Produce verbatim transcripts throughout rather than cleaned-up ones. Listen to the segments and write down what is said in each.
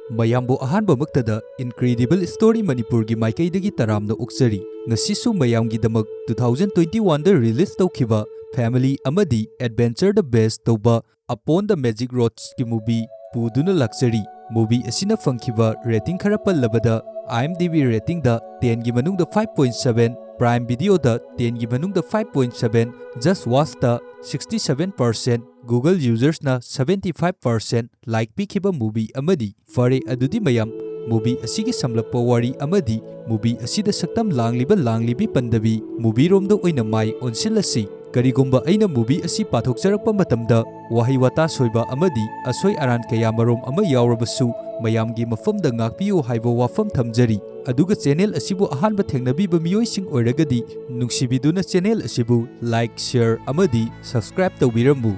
ꯃꯌꯥꯝꯕꯨ ꯑꯍꯥꯟꯕꯃꯛꯇꯗ Incredible Story ꯃꯅꯤꯄꯨꯔꯒꯤ ꯃꯥꯏꯀꯩꯗꯒꯤ ꯇꯔꯥꯝꯅ ꯑꯣꯛꯆꯔꯤ꯫ ꯉꯁꯤꯁꯨ ꯃꯌꯥꯝꯒꯤꯗꯃꯛ two thousand twenty-one ꯗ release ꯇꯧꯈꯤꯕ family ꯑꯃꯗꯤ adventure ꯗ base ꯇꯧꯕ Upon the Magic Roads ꯀꯤ movie ꯄꯨꯗꯨꯅ ꯂꯥꯛꯆꯔꯤ꯫ Movie ꯑꯁꯤꯅ ꯐꯪꯈꯤꯕ rating ꯈꯔ ꯄꯜꯂꯕꯗ, IMDb rating ꯗ ten ꯒꯤ ꯃꯅꯨꯡꯗ five point seven, Prime Video ꯗ ten ꯒꯤ ꯃꯅꯨꯡꯗ five point seven, Just Watch ꯇ sixty seven percent, Google users ꯅ seventy five percent like ꯄꯤꯈꯤꯕ movie ꯑꯃꯅꯤ꯫ ꯐꯔꯦ, ꯑꯗꯨꯗꯤ ꯃꯌꯥꯝ, movie ꯑꯁꯤꯒꯤ ꯁꯝꯂꯞꯄ ꯋꯥꯔꯤ ꯑꯃꯗꯤ movie ꯑꯁꯤꯗ ꯁꯛꯇꯝ ꯂꯥꯡꯂꯤꯕ ꯂꯥꯡꯂꯤꯕꯤ ꯄꯟꯗꯕꯤ movie ꯔꯣꯝꯗ ꯑꯣꯏꯅ ꯃꯥꯏ ꯑꯣꯟꯁꯤꯜꯂꯁꯤ꯫ ꯀꯔꯤꯒꯨꯝꯕ ꯑꯩꯅ movie ꯑꯁꯤ ꯄꯥꯊꯣꯛꯆꯔꯛꯄ ꯃꯇꯝꯗ ꯋꯥꯍꯩ ꯋꯥꯇꯥ ꯁꯣꯏꯕ ꯑꯃꯗꯤ ꯑꯁꯣꯏ ꯑꯔꯥꯟ ꯀꯌꯥ ꯃꯔꯣꯝ ꯑꯃ ꯌꯥꯎꯔꯕꯁꯨ ꯃꯌꯥꯝꯒꯤ ꯃꯐꯝꯗ ꯉꯥꯛꯄꯤꯌꯨ ꯍꯥꯏꯕ ꯋꯥꯐꯝ ꯊꯝꯖꯔꯤ꯫ ꯑꯗꯨꯒ channel ꯑꯁꯤꯕꯨ ꯑꯍꯥꯟꯕ ꯊꯦꯡꯅꯕꯤꯕ ꯃꯤꯑꯣꯏꯁꯤꯡ ꯑꯣꯏꯔꯒꯗꯤ ꯅꯨꯡꯁꯤꯕꯤꯗꯨꯅ channel ꯑꯁꯤꯕꯨ like, share ꯑꯃꯗꯤ subscribe ꯇꯧꯕꯤꯔꯝꯃꯨ꯫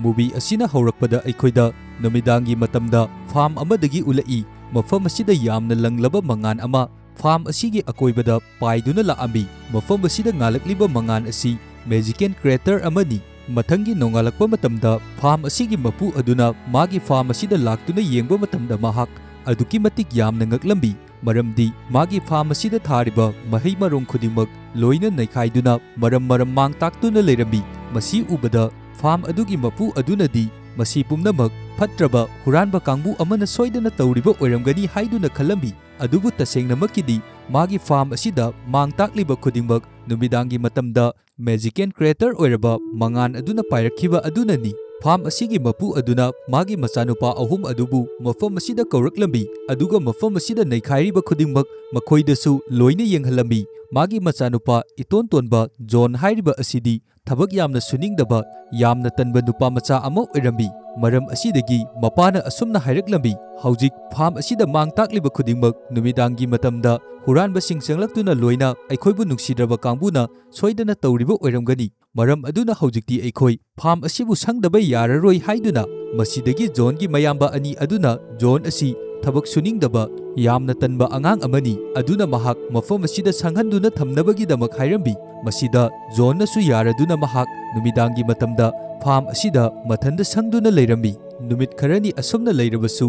Movie ꯑꯁꯤꯅ ꯍꯧꯔꯛꯄꯗ ꯑꯩꯈꯣꯏꯗ ꯅꯨꯃꯤꯗꯥꯡꯒꯤ ꯃꯇꯝꯗ farm ꯑꯃꯗꯒꯤ ꯎꯠꯂꯛꯏ꯫ ꯃꯐꯝ ꯑꯁꯤꯗ ꯌꯥꯝꯅ ꯂꯪꯂꯕ ꯃꯉꯥꯟ ꯑꯃ farm ꯑꯁꯤꯒꯤ ꯑꯀꯣꯏꯕꯗ ꯄꯥꯏꯗꯨꯅ ꯂꯥꯛꯂꯝꯃꯤ꯫ ꯃꯐꯝ ꯑꯁꯤꯗ ꯉꯥꯜꯂꯛꯂꯤꯕ ꯃꯉꯥꯟ ꯑꯁꯤ Magican Crater ꯑꯃꯅꯤ꯫ ꯃꯊꯪꯒꯤ ꯅꯣꯡꯉꯥꯜꯂꯛꯄ ꯃꯇꯝꯗ farm ꯑꯁꯤꯒꯤ ꯃꯄꯨ ꯑꯗꯨꯅ ꯃꯥꯒꯤ farm ꯑꯁꯤꯗ ꯂꯥꯛꯇꯨꯅ ꯌꯦꯡꯕ ꯃꯇꯝꯗ ꯃꯍꯥꯛ ꯑꯗꯨꯛꯀꯤ ꯃꯇꯤꯛ ꯌꯥꯝꯅ ꯉꯛꯂꯝꯃꯤ꯫ ꯃꯔꯝꯗꯤ ꯃꯥꯒꯤ farm ꯑꯁꯤꯗ ꯊꯥꯔꯤꯕ ꯃꯍꯩ ꯃꯔꯣꯡ ꯈꯨꯗꯤꯡꯃꯛ ꯂꯣꯏꯅ ꯅꯩꯈꯥꯏꯗꯨꯅ ꯃꯔꯝ ꯃꯔꯝ ꯃꯥꯡ ꯇꯥꯛꯇꯨꯅ ꯂꯩꯔꯝꯃꯤ꯫ ꯃꯁꯤ ꯎꯕꯗ farm ꯑꯗꯨꯒꯤ ꯃꯄꯨ ꯑꯗꯨꯅꯗꯤ ꯃꯁꯤ ꯄꯨꯝꯅꯃꯛ ꯐꯠꯇ꯭ꯔꯕ ꯍꯨꯔꯥꯟꯕ ꯀꯥꯡꯕꯨ ꯑꯃꯅ ꯁꯣꯏꯗꯅ ꯇꯧꯔꯤꯕ ꯑꯣꯏꯔꯝꯒꯅꯤ ꯍꯥꯏꯗꯨꯅ ꯈꯜꯂꯝꯃꯤ꯫ ꯑꯗꯨꯕꯨ ꯇꯁꯦꯡꯅꯃꯛꯀꯤꯗꯤ ꯃꯥꯒꯤ farm ꯑꯁꯤꯗ ꯃꯥꯡ ꯇꯥꯛꯂꯤꯕ ꯈꯨꯗꯤꯡꯃꯛ ꯅꯨꯃꯤꯗꯥꯡꯒꯤ ꯃꯇꯝꯗ Magican Crater ꯑꯣꯏꯔꯕ ꯃꯉꯥꯟ ꯑꯗꯨꯅ ꯄꯥꯏꯔꯛꯈꯤꯕ ꯑꯗꯨꯅꯅꯤ꯫ Farm ꯑꯁꯤꯒꯤ ꯃꯄꯨ ꯑꯗꯨꯅ ꯃꯥꯒꯤ ꯃꯆꯥꯅꯨꯄꯥ ꯑꯍꯨꯝ ꯑꯗꯨꯕꯨ ꯃꯐꯝ ꯑꯁꯤꯗ ꯀꯧꯔꯛꯂꯝꯃꯤ, ꯑꯗꯨꯒ ꯃꯐꯝ ꯑꯁꯤꯗ ꯅꯩꯈꯥꯏꯔꯤꯕ ꯈꯨꯗꯤꯡꯃꯛ ꯃꯈꯣꯏꯗꯁꯨ ꯂꯣꯏꯅ ꯌꯦꯡꯍꯜꯂꯝꯃꯤ꯫ ꯃꯥꯒꯤ ꯃꯆꯥꯅꯨꯄꯥ ꯏꯇꯣꯟ ꯇꯣꯟꯕ ꯖꯣꯟ ꯍꯥꯏꯔꯤꯕ ꯑꯁꯤꯗꯤ ꯊꯕꯛ ꯌꯥꯝꯅ ꯁꯨꯅꯤꯡꯗꯕ, ꯌꯥꯝꯅ ꯇꯟꯕ ꯅꯨꯄꯥ ꯃꯆꯥ ꯑꯃ ꯑꯣꯏꯔꯝꯃꯤ꯫ ꯃꯔꯝ ꯑꯁꯤꯗꯒꯤ ꯃꯄꯥꯅ ꯑꯁꯨꯝꯅ ꯍꯥꯏꯔꯛꯂꯝꯃꯤ, "ꯍꯧꯖꯤꯛ farm ꯑꯁꯤꯗ ꯃꯥꯡ ꯇꯥꯛꯂꯤꯕ ꯈꯨꯗꯤꯡꯃꯛ ꯅꯨꯃꯤꯗꯥꯡꯒꯤ ꯃꯇꯝꯗ ꯍꯨꯔꯥꯟꯕꯁꯤꯡ ꯆꯪꯂꯛꯇꯨꯅ ꯂꯣꯏꯅ ꯑꯩꯈꯣꯏꯕꯨ ꯅꯨꯡꯁꯤꯗ꯭ꯔꯕ ꯀꯥꯡꯕꯨꯅ ꯁꯣꯏꯗꯅ ꯇꯧꯔꯤꯕ ꯑꯣꯏꯔꯝꯒꯅꯤ꯫ ꯃꯔꯝ ꯑꯗꯨꯅ ꯍꯧꯖꯤꯛꯇꯤ ꯑꯩꯈꯣꯏ farm ꯑꯁꯤꯕꯨ ꯁꯪꯗꯕ ꯌꯥꯔꯔꯣꯏ" ꯍꯥꯏꯗꯨꯅ꯫ ꯃꯁꯤꯗꯒꯤ ꯖꯣꯟꯒꯤ ꯃꯌꯥꯝꯕ ꯑꯅꯤ ꯑꯗꯨꯅ ꯖꯣꯟ ꯑꯁꯤ ꯊꯕꯛ ꯁꯨꯅꯤꯡꯗꯕ, ꯌꯥꯝꯅ ꯇꯟꯕ ꯑꯉꯥꯡ ꯑꯃꯅꯤ, ꯑꯗꯨꯅ ꯃꯍꯥꯛ ꯃꯐꯝ ꯑꯁꯤꯗ ꯁꯪꯍꯟꯗꯨꯅ ꯊꯝꯅꯕꯒꯤꯗꯃꯛ ꯍꯥꯏꯔꯝꯃꯤ꯫ ꯃꯁꯤꯗ ꯖꯣꯟꯅꯁꯨ ꯌꯥꯔꯗꯨꯅ ꯃꯍꯥꯛ ꯅꯨꯃꯤꯗꯥꯡꯒꯤ ꯃꯇꯝꯗ farm ꯑꯁꯤꯗ ꯃꯊꯟꯗ ꯁꯪꯗꯨꯅ ꯂꯩꯔꯝꯃꯤ꯫ ꯅꯨꯃꯤꯠ ꯈꯔꯅꯤ ꯑꯁꯨꯝꯅ ꯂꯩꯔꯕꯁꯨ,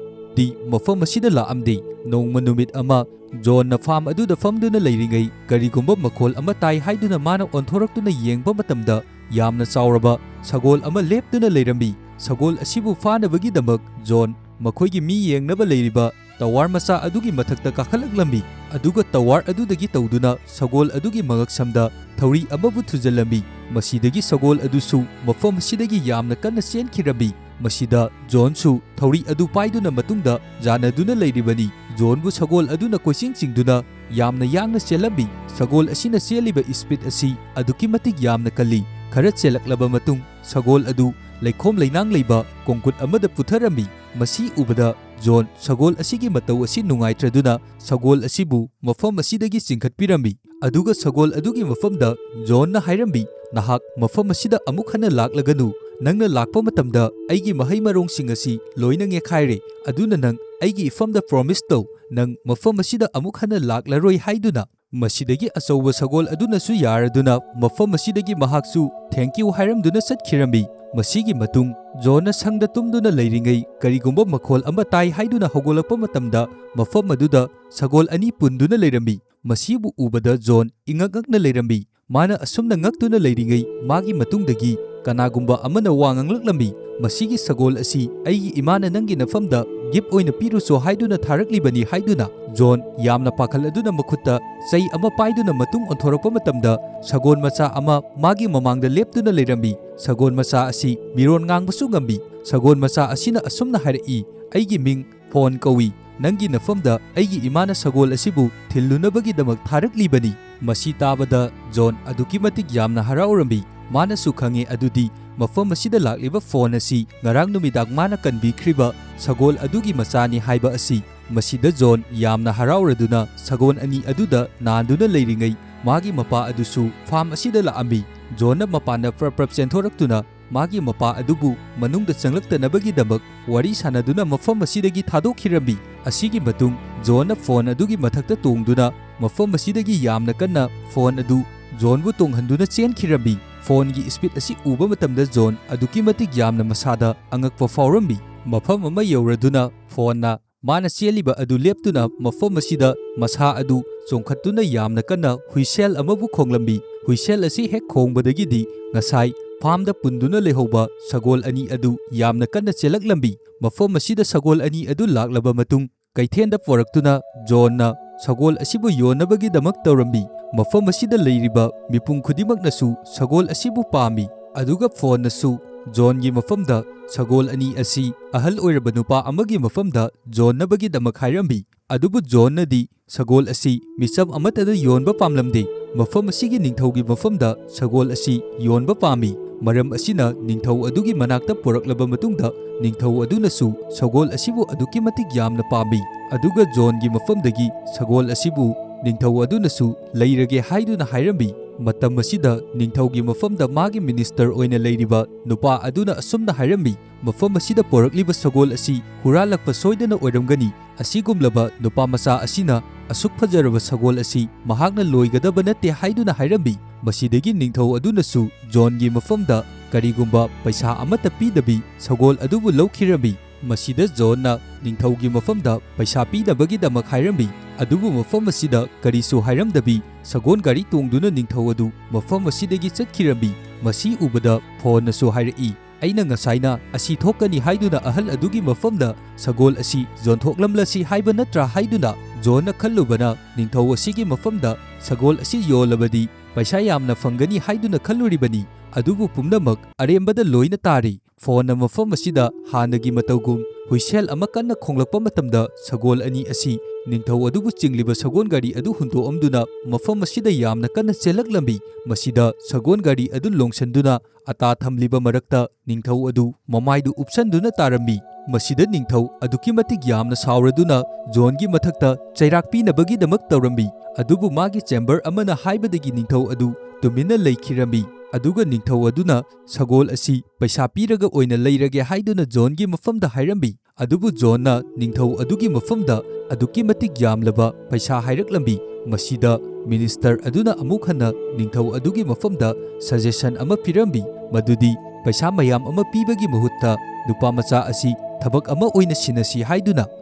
ꯖꯣꯟꯗꯤ ꯃꯐꯝ ꯑꯁꯤꯗ ꯂꯥꯛꯑꯝꯗꯦ꯫ ꯅꯣꯡꯃ ꯅꯨꯃꯤꯠ ꯑꯃ ꯖꯣꯟꯅ ꯐꯥꯝ ꯑꯗꯨꯗ ꯐꯝꯗꯨꯅ ꯂꯩꯔꯤꯉꯩ ꯀꯔꯤꯒꯨꯝꯕ ꯃꯈꯣꯜ ꯑꯃ ꯇꯥꯏ ꯍꯥꯏꯗꯨꯅ ꯃꯥꯅ ꯑꯣꯟꯊꯣꯔꯛꯇꯨꯅ ꯌꯦꯡꯕ ꯃꯇꯝꯗ ꯌꯥꯝꯅ ꯆꯥꯎꯔꯕ ꯁꯒꯣꯜ ꯑꯃ ꯂꯦꯞꯇꯨꯅ ꯂꯩꯔꯝꯃꯤ꯫ ꯁꯒꯣꯜ ꯑꯁꯤꯕꯨ ꯐꯥꯅꯕꯒꯤꯗꯃꯛ ꯖꯣꯟ ꯃꯈꯣꯏꯒꯤ ꯃꯤ ꯌꯦꯡꯅꯕ ꯂꯩꯔꯤꯕ ꯇꯋꯥꯔ ꯃꯆꯥ ꯑꯗꯨꯒꯤ ꯃꯊꯛꯇ ꯀꯥꯈꯠꯂꯛꯂꯝꯃꯤ, ꯑꯗꯨꯒ ꯇꯋꯥꯔ ꯑꯗꯨꯗꯒꯤ ꯇꯧꯗꯨꯅ ꯁꯒꯣꯜ ꯑꯗꯨꯒꯤ ꯃꯉꯛꯁꯝꯗ ꯊꯧꯔꯤ ꯑꯃꯕꯨ ꯊꯨꯖꯤꯜꯂꯝꯃꯤ꯫ ꯃꯁꯤꯗꯒꯤ ꯁꯒꯣꯜ ꯑꯗꯨꯁꯨ ꯃꯐꯝ ꯑꯁꯤꯗꯒꯤ ꯌꯥꯝꯅ ꯀꯟꯅ ꯆꯦꯟꯈꯤꯔꯝꯃꯤ꯫ ꯃꯁꯤꯗ ꯖꯣꯟꯁꯨ ꯊꯧꯔꯤ ꯑꯗꯨ ꯄꯥꯏꯗꯨꯅ ꯃꯇꯨꯡꯗ ꯌꯥꯅꯗꯨꯅ ꯂꯩꯔꯤꯕꯅꯤ꯫ ꯖꯣꯟꯕꯨ ꯁꯒꯣꯜ ꯑꯗꯨꯅ ꯀꯣꯏꯆꯤꯡ ꯆꯤꯡꯗꯨꯅ ꯌꯥꯝꯅ ꯌꯥꯡꯅ ꯆꯦꯜꯂꯝꯃꯤ꯫ ꯁꯒꯣꯜ ꯑꯁꯤꯅ ꯆꯦꯜꯂꯤꯕ ꯏꯁꯄꯤꯗ ꯑꯁꯤ ꯑꯗꯨꯛꯀꯤ ꯃꯇꯤꯛ ꯌꯥꯝꯅ ꯀꯜꯂꯤ꯫ ꯈꯔ ꯆꯦꯜꯂꯛꯂꯕ ꯃꯇꯨꯡ ꯁꯒꯣꯜ ꯑꯗꯨ ꯂꯩꯈꯣꯝ ꯂꯩꯅꯥꯡ ꯂꯩꯕ ꯀꯣꯡꯀꯨꯠ ꯑꯃꯗ ꯄꯨꯊꯔꯝꯃꯤ꯫ ꯃꯁꯤ ꯎꯕꯗ ꯖꯣꯟ ꯁꯒꯣꯜ ꯑꯁꯤꯒꯤ ꯃꯇꯧ ꯑꯁꯤ ꯅꯨꯡꯉꯥꯏꯇ꯭ꯔꯗꯨꯅ ꯁꯒꯣꯜ ꯑꯁꯤꯕꯨ ꯃꯐꯝ ꯑꯁꯤꯗꯒꯤ ꯆꯤꯡꯈꯠꯄꯤꯔꯝꯃꯤ꯫ ꯑꯗꯨꯒ ꯁꯒꯣꯜ ꯑꯗꯨꯒꯤ ꯃꯐꯝꯗ ꯖꯣꯟꯅ ꯍꯥꯏꯔꯝꯃꯤ, "ꯅꯍꯥꯛ ꯃꯐꯝ ꯑꯁꯤꯗ ꯑꯃꯨꯛ ꯍꯟꯅ ꯂꯥꯛꯂꯒꯅꯨ꯫ ꯅꯪꯅ ꯂꯥꯛꯄ ꯃꯇꯝꯗ ꯑꯩꯒꯤ ꯃꯍꯩ ꯃꯔꯣꯡꯁꯤꯡ ꯑꯁꯤ ꯂꯣꯏꯅ ꯉꯦꯛꯈꯥꯏꯔꯦ꯫ ꯑꯗꯨꯅ ꯅꯪ ꯑꯩꯒꯤ ꯏꯐꯝꯗ ꯄ꯭ꯔꯣꯃꯤꯁ ꯇꯧ, ꯅꯪ ꯃꯐꯝ ꯑꯁꯤꯗ ꯑꯃꯨꯛ ꯍꯟꯅ ꯂꯥꯛꯂꯔꯣꯏ ꯍꯥꯏꯗꯨꯅ"꯫ ꯃꯁꯤꯗꯒꯤ ꯑꯆꯧꯕ ꯁꯒꯣꯜ ꯑꯗꯨꯅꯁꯨ ꯌꯥꯔꯗꯨꯅ ꯃꯐꯝ ꯑꯁꯤꯗꯒꯤ ꯃꯍꯥꯛꯁꯨ "Thank you" ꯍꯥꯏꯔꯝꯗꯨꯅ ꯆꯠꯈꯤꯔꯝꯃꯤ꯫ ꯃꯁꯤꯒꯤ ꯃꯇꯨꯡ ꯖꯣꯟꯅ ꯁꯪꯗ ꯇꯨꯝꯗꯨꯅ ꯂꯩꯔꯤꯉꯩ ꯀꯔꯤꯒꯨꯝꯕ ꯃꯈꯣꯜ ꯑꯃ ꯇꯥꯏ ꯍꯥꯏꯗꯨꯅ ꯍꯧꯒꯠꯂꯛꯄ ꯃꯇꯝꯗ ꯃꯐꯝ ꯑꯗꯨꯗ ꯁꯒꯣꯜ ꯑꯅꯤ ꯄꯨꯟꯗꯨꯅ ꯂꯩꯔꯝꯃꯤ꯫ ꯃꯁꯤꯕꯨ ꯎꯕꯗ ꯖꯣꯟ ꯏꯉꯛ ꯉꯛꯅ ꯂꯩꯔꯝꯃꯤ꯫ ꯃꯥꯅ ꯑꯁꯨꯝꯅ ꯉꯛꯇꯨꯅ ꯂꯩꯔꯤꯉꯩ ꯃꯥꯒꯤ ꯃꯇꯨꯡꯗꯒꯤ ꯀꯅꯥꯒꯨꯝꯕ ꯑꯃꯅ ꯋꯥ ꯉꯥꯡꯂꯛꯂꯝꯃꯤ, "ꯃꯁꯤꯒꯤ ꯁꯒꯣꯜ ꯑꯁꯤ ꯑꯩꯒꯤ ꯏꯃꯥꯅ ꯅꯪꯒꯤ ꯅꯐꯝꯗ ꯒꯤꯐ ꯑꯣꯏꯅ ꯄꯤꯔꯨꯆꯣ ꯍꯥꯏꯗꯨꯅ ꯊꯥꯔꯛꯂꯤꯕꯅꯤ" ꯍꯥꯏꯗꯨꯅ꯫ ꯖꯣꯟ ꯌꯥꯝꯅ ꯄꯥꯈꯠꯂꯗꯨꯅ ꯃꯈꯨꯠꯇ ꯆꯩ ꯑꯃ ꯄꯥꯏꯗꯨꯅ ꯃꯇꯨꯡ ꯑꯣꯟꯊꯣꯔꯛꯄ ꯃꯇꯝꯗ ꯁꯒꯣꯜ ꯃꯆꯥ ꯑꯃ ꯃꯥꯒꯤ ꯃꯃꯥꯡꯗ ꯂꯦꯞꯇꯨꯅ ꯂꯩꯔꯝꯃꯤ꯫ ꯁꯒꯣꯜ ꯃꯆꯥ ꯑꯁꯤ ꯃꯤꯔꯣꯟ ꯉꯥꯡꯕꯁꯨ ꯉꯝꯃꯤ꯫ ꯁꯒꯣꯜ ꯃꯆꯥ ꯑꯁꯤꯅ ꯑꯁꯨꯝꯅ ꯍꯥꯏꯔꯛꯏ, "ꯑꯩꯒꯤ ꯃꯤꯡ ꯐꯣꯟ ꯀꯧꯏ꯫ ꯅꯪꯒꯤ ꯅꯐꯝꯗ ꯑꯩꯒꯤ ꯏꯃꯥꯅ ꯁꯒꯣꯜ ꯑꯁꯤꯕꯨ ꯊꯤꯜꯂꯨꯅꯕꯒꯤꯗꯃꯛ ꯊꯥꯔꯛꯂꯤꯕꯅꯤ"꯫ ꯃꯁꯤ ꯇꯥꯕꯗ ꯖꯣꯟ ꯑꯗꯨꯛꯀꯤ ꯃꯇꯤꯛ ꯌꯥꯝꯅ ꯍꯔꯥꯎꯔꯝꯃꯤ꯫ ꯃꯥꯅꯁꯨ ꯈꯪꯉꯦ ꯑꯗꯨꯗꯤ ꯃꯐꯝ ꯑꯁꯤꯗ ꯂꯥꯛꯂꯤꯕ ꯐꯣꯟ ꯑꯁꯤ ꯉꯔꯥꯡ ꯅꯨꯃꯤꯗꯥꯡ ꯃꯥꯅ ꯀꯟꯕꯤꯈ꯭ꯔꯤꯕ ꯁꯒꯣꯜ ꯑꯗꯨꯒꯤ ꯃꯆꯥꯅꯤ ꯍꯥꯏꯕ ꯑꯁꯤ꯫ ꯃꯁꯤꯗ ꯖꯣꯟ ꯌꯥꯝꯅ ꯍꯔꯥꯎꯔꯗꯨꯅ ꯁꯒꯣꯜ ꯑꯅꯤ ꯑꯗꯨꯗ ꯅꯥꯟꯗꯨꯅ ꯂꯩꯔꯤꯉꯩ ꯃꯥꯒꯤ ꯃꯄꯥ ꯑꯗꯨꯁꯨ ꯐꯥꯝ ꯑꯁꯤꯗ ꯂꯥꯛꯑꯝꯃꯤ꯫ ꯖꯣꯟꯅ ꯃꯄꯥꯟꯗ ꯄ꯭ꯔꯞ ꯄ꯭ꯔꯞ ꯆꯦꯟꯊꯣꯔꯛꯇꯨꯅ ꯃꯥꯒꯤ ꯃꯄꯥ ꯑꯗꯨꯕꯨ ꯃꯅꯨꯡꯗ ꯆꯪꯂꯛꯇꯅꯕꯒꯤꯗꯃꯛ ꯋꯥꯔꯤ ꯁꯥꯟꯅꯗꯨꯅ ꯃꯐꯝ ꯑꯁꯤꯗꯒꯤ ꯊꯥꯗꯣꯛꯈꯤꯔꯝꯃꯤ꯫ ꯑꯁꯤꯒꯤ ꯃꯇꯨꯡ ꯖꯣꯟꯅ ꯐꯣꯟ ꯑꯗꯨꯒꯤ ꯃꯊꯛꯇ ꯇꯣꯡꯗꯨꯅ ꯃꯐꯝ ꯑꯁꯤꯗꯒꯤ ꯌꯥꯝꯅ ꯀꯟꯅ ꯐꯣꯟ ꯑꯗꯨ ꯖꯣꯟꯕꯨ ꯇꯣꯡꯍꯟꯗꯨꯅ ꯆꯦꯟꯈꯤꯔꯝꯃꯤ꯫ ꯐꯣꯟꯒꯤ ꯏꯁꯄꯤꯗ ꯑꯁꯤ ꯎꯕ ꯃꯇꯝꯗ ꯖꯣꯟ ꯑꯗꯨꯛꯀꯤ ꯃꯇꯤꯛ ꯌꯥꯝꯅ ꯃꯁꯥꯗ ꯑꯉꯛꯄ ꯐꯥꯎꯔꯝꯃꯤ꯫ ꯃꯐꯝ ꯑꯃ ꯌꯧꯔꯗꯨꯅ ꯐꯣꯟꯅ ꯃꯥꯅ ꯆꯦꯜꯂꯤꯕ ꯑꯗꯨ ꯂꯦꯞꯇꯨꯅ ꯃꯐꯝ ꯑꯁꯤꯗ ꯃꯁꯥ ꯑꯗꯨ ꯆꯣꯡꯈꯠꯇꯨꯅ ꯌꯥꯝꯅ ꯀꯟꯅ ꯍꯨꯏꯁꯦꯜ ꯑꯃꯕꯨ ꯈꯣꯡꯂꯝꯃꯤ꯫ ꯍꯨꯏꯁꯦꯜ ꯑꯁꯤ ꯍꯦꯛ ꯈꯣꯡꯕꯗꯒꯤꯗꯤ ꯉꯁꯥꯏ ꯐꯥꯝꯗ ꯄꯨꯟꯗꯨꯅ ꯂꯩꯍꯧꯕ ꯁꯒꯣꯜ ꯑꯅꯤ ꯑꯗꯨ ꯌꯥꯝꯅ ꯀꯟꯅ ꯆꯦꯜꯂꯛꯂꯝꯃꯤ꯫ ꯃꯐꯝ ꯑꯁꯤꯗ ꯁꯒꯣꯜ ꯑꯅꯤ ꯑꯗꯨ ꯂꯥꯛꯂꯕ ꯃꯇꯨꯡ ꯀꯩꯊꯦꯜꯗ ꯄꯣꯔꯛꯇꯨꯅ ꯖꯣꯟꯅ ꯁꯒꯣꯜ ꯑꯁꯤꯕꯨ ꯌꯣꯟꯅꯕꯒꯤꯗꯃꯛ ꯇꯧꯔꯝꯃꯤ꯫ ꯃꯐꯝ ꯑꯁꯤꯗ ꯂꯩꯔꯤꯕ ꯃꯤꯄꯨꯝ ꯈꯨꯗꯤꯡꯃꯛꯅꯁꯨ ꯁꯒꯣꯜ ꯑꯁꯤꯕꯨ ꯄꯥꯝꯃꯤ, ꯑꯗꯨꯒ ꯐꯣꯟꯅꯁꯨ ꯖꯣꯟꯒꯤ ꯃꯐꯝꯗ ꯁꯒꯣꯜ ꯑꯅꯤ ꯑꯁꯤ ꯑꯍꯜ ꯑꯣꯏꯔꯕ ꯅꯨꯄꯥ ꯑꯃꯒꯤ ꯃꯐꯝꯗ ꯌꯣꯟꯅꯕꯒꯤꯗꯃꯛ ꯍꯥꯏꯔꯝꯃꯤ꯫ ꯑꯗꯨꯕꯨ ꯖꯣꯟꯅꯗꯤ ꯁꯒꯣꯜ ꯑꯁꯤ ꯃꯤꯆꯝ ꯑꯃꯠꯇꯗ ꯌꯣꯟꯕ ꯄꯥꯝꯂꯝꯗꯦ꯫ ꯃꯐꯝ ꯑꯁꯤꯒꯤ ꯅꯤꯡꯊꯧꯒꯤ ꯃꯐꯝꯗ ꯁꯒꯣꯜ ꯑꯁꯤ ꯌꯣꯟꯕ ꯄꯥꯝꯃꯤ꯫ ꯃꯔꯝ ꯑꯁꯤꯅ ꯅꯤꯡꯊꯧ ꯑꯗꯨꯒꯤ ꯃꯅꯥꯛꯇ ꯄꯨꯔꯛꯂꯕ ꯃꯇꯨꯡꯗ ꯅꯤꯡꯊꯧ ꯑꯗꯨꯅꯁꯨ ꯁꯒꯣꯜ ꯑꯁꯤꯕꯨ ꯑꯗꯨꯛꯀꯤ ꯃꯇꯤꯛ ꯌꯥꯝꯅ ꯄꯥꯝꯃꯤ꯫ ꯑꯗꯨꯒ ꯖꯣꯟꯒꯤ ꯃꯐꯝꯗꯒꯤ ꯁꯒꯣꯜ ꯑꯁꯤꯕꯨ ꯅꯤꯡꯊꯧ ꯑꯗꯨꯅꯁꯨ ꯂꯩꯔꯒꯦ ꯍꯥꯏꯗꯨꯅ ꯍꯥꯏꯔꯝꯃꯤ꯫ ꯃꯇꯝ ꯑꯁꯤꯗ ꯅꯤꯡꯊꯧꯒꯤ ꯃꯐꯝꯗ ꯃꯥꯒꯤ ꯃꯤꯅꯤꯁꯇꯔ ꯑꯣꯏꯅ ꯂꯩꯔꯤꯕ ꯅꯨꯄꯥ ꯑꯗꯨꯅ ꯑꯁꯨꯝꯅ ꯍꯥꯏꯔꯝꯃꯤ, "ꯃꯐꯝ ꯑꯁꯤꯗ ꯄꯣꯔꯛꯂꯤꯕ ꯁꯒꯣꯜ ꯑꯁꯤ ꯍꯨꯔꯥꯜꯂꯛꯄ ꯁꯣꯏꯗꯅ ꯑꯣꯏꯔꯝꯒꯅꯤ꯫ ꯑꯁꯤꯒꯨꯝꯂꯕ ꯅꯨꯄꯥ ꯃꯆꯥ ꯑꯁꯤꯅ ꯑꯁꯨꯛ ꯐꯖꯔꯕ ꯁꯒꯣꯜ ꯑꯁꯤ ꯃꯍꯥꯛꯅ ꯂꯣꯏꯒꯗꯕ ꯅꯠꯇꯦ" ꯍꯥꯏꯗꯨꯅ ꯍꯥꯏꯔꯝꯃꯤ꯫ ꯃꯁꯤꯗꯒꯤ ꯅꯤꯡꯊꯧ ꯑꯗꯨꯅꯁꯨ ꯖꯣꯟꯒꯤ ꯃꯐꯝꯗ ꯀꯔꯤꯒꯨꯝꯕ ꯄꯩꯁꯥ ꯑꯃꯠꯇ ꯄꯤꯗꯕꯤ ꯁꯒꯣꯜ ꯑꯗꯨꯕꯨ ꯂꯧꯈꯤꯔꯝꯃꯤ꯫ ꯃꯁꯤꯗ ꯖꯣꯟꯅ ꯅꯤꯡꯊꯧꯒꯤ ꯃꯐꯝꯗ ꯄꯩꯁꯥ ꯄꯤꯅꯕꯒꯤꯗꯃꯛ ꯍꯥꯏꯔꯝꯃꯤ꯫ ꯑꯗꯨꯕꯨ ꯃꯐꯝ ꯑꯁꯤꯗ ꯀꯔꯤꯁꯨ ꯍꯥꯏꯔꯝꯗꯕꯤ ꯁꯒꯣꯜ ꯒꯥꯔꯤ ꯇꯣꯡꯗꯨꯅ ꯅꯤꯡꯊꯧ ꯑꯗꯨ ꯃꯐꯝ ꯑꯁꯤꯗꯒꯤ ꯆꯠꯈꯤꯔꯝꯃꯤ꯫ ꯃꯁꯤ ꯎꯕꯗ ꯐꯣꯟꯅꯁꯨ ꯍꯥꯏꯔꯛꯏ, "ꯑꯩꯅ ꯉꯁꯥꯏꯅ ꯑꯁꯤ ꯊꯣꯛꯀꯅꯤ ꯍꯥꯏꯗꯨꯅ ꯑꯍꯜ ꯑꯗꯨꯒꯤ ꯃꯐꯝꯗ ꯁꯒꯣꯜ ꯑꯁꯤ ꯌꯣꯟꯊꯣꯛꯂꯝꯂꯁꯤ ꯍꯥꯏꯕ ꯅꯠꯇ꯭ꯔꯥ?" ꯍꯥꯏꯗꯨꯅ꯫ ꯖꯣꯟꯅ ꯈꯜꯂꯨꯕꯅ ꯅꯤꯡꯊꯧ ꯑꯁꯤꯒꯤ ꯃꯐꯝꯗ ꯁꯒꯣꯜ ꯑꯁꯤ ꯌꯣꯜꯂꯕꯗꯤ ꯄꯩꯁꯥ ꯌꯥꯝꯅ ꯐꯪꯒꯅꯤ ꯍꯥꯏꯗꯨꯅ ꯈꯜꯂꯨꯔꯤꯕꯅꯤ꯫ ꯑꯗꯨꯕꯨ ꯄꯨꯝꯅꯃꯛ ꯑꯔꯦꯝꯕꯗ ꯂꯣꯏꯅ ꯇꯥꯔꯤ꯫ ꯐꯣꯟꯅ ꯃꯐꯝ ꯑꯁꯤꯗ ꯍꯥꯟꯅꯒꯤ ꯃꯇꯧꯒꯨꯝ ꯍꯨꯏꯁꯦꯜ ꯑꯃ ꯀꯟꯅ ꯈꯣꯡꯂꯛꯄ ꯃꯇꯝꯗ ꯁꯒꯣꯜ ꯑꯅꯤ ꯑꯁꯤ ꯅꯤꯡꯊꯧ ꯑꯗꯨꯕꯨ ꯆꯤꯡꯂꯤꯕ ꯁꯒꯣꯜ ꯒꯥꯔꯤ ꯑꯗꯨ ꯍꯨꯟꯗꯣꯛꯑꯝꯗꯨꯅ ꯃꯐꯝ ꯑꯁꯤꯗ ꯌꯥꯝꯅ ꯀꯟꯅ ꯆꯦꯜꯂꯛꯂꯝꯃꯤ꯫ ꯃꯁꯤꯗ ꯁꯒꯣꯜ ꯒꯥꯔꯤ ꯑꯗꯨ ꯂꯣꯡꯁꯟꯗꯨꯅ ꯑꯇꯥ ꯊꯝꯂꯤꯕ ꯃꯔꯛꯇ ꯅꯤꯡꯊꯧ ꯑꯗꯨ ꯃꯃꯥꯏꯗꯨ ꯎꯞꯁꯟꯗꯨꯅ ꯇꯥꯔꯝꯃꯤ꯫ ꯃꯁꯤꯗ ꯅꯤꯡꯊꯧ ꯑꯗꯨꯛꯀꯤ ꯃꯇꯤꯛ ꯌꯥꯝꯅ ꯁꯥꯎꯔꯗꯨꯅ ꯖꯣꯟꯒꯤ ꯃꯊꯛꯇ ꯆꯩꯔꯥꯛ ꯄꯤꯅꯕꯒꯤꯗꯃꯛ ꯇꯧꯔꯝꯃꯤ꯫ ꯑꯗꯨꯕꯨ ꯃꯥꯒꯤ ꯆꯦꯝꯕꯔ ꯑꯃꯅ ꯍꯥꯏꯕꯗꯒꯤ ꯅꯤꯡꯊꯧ ꯑꯗꯨ ꯇꯨꯃꯤꯟꯅ ꯂꯩꯈꯤꯔꯝꯃꯤ꯫ ꯑꯗꯨꯒ ꯅꯤꯡꯊꯧ ꯑꯗꯨꯅ ꯁꯒꯣꯜ ꯑꯁꯤ ꯄꯩꯁꯥ ꯄꯤꯔꯒ ꯑꯣꯏꯅ ꯂꯩꯔꯒꯦ ꯍꯥꯏꯗꯨꯅ ꯖꯣꯟꯒꯤ ꯃꯐꯝꯗ ꯍꯥꯏꯔꯝꯃꯤ꯫ ꯑꯗꯨꯕꯨ ꯖꯣꯟꯅ ꯅꯤꯡꯊꯧ ꯑꯗꯨꯒꯤ ꯃꯐꯝꯗ ꯑꯗꯨꯛꯀꯤ ꯃꯇꯤꯛ ꯌꯥꯝꯂꯕ ꯄꯩꯁꯥ ꯍꯥꯏꯔꯛꯂꯝꯃꯤ꯫ ꯃꯁꯤꯗ ꯃꯤꯅꯤꯁꯇꯔ ꯑꯗꯨꯅ ꯑꯃꯨꯛ ꯍꯟꯅ ꯅꯤꯡꯊꯧ ꯑꯗꯨꯒꯤ ꯃꯐꯝꯗ ꯁꯖꯦꯁꯟ ꯑꯃ ꯄꯤꯔꯝꯃꯤ, ꯃꯗꯨꯗꯤ ꯄꯩꯁꯥ ꯃꯌꯥꯝ ꯑꯃ ꯄꯤꯕꯒꯤ ꯃꯍꯨꯠꯇ ꯅꯨꯄꯥ ꯃꯆꯥ ꯑꯁꯤ ꯊꯕꯛ ꯑꯃ ꯑꯣꯏꯅ ꯁꯤꯟꯅꯁꯤ ꯍꯥꯏꯗꯨꯅ꯫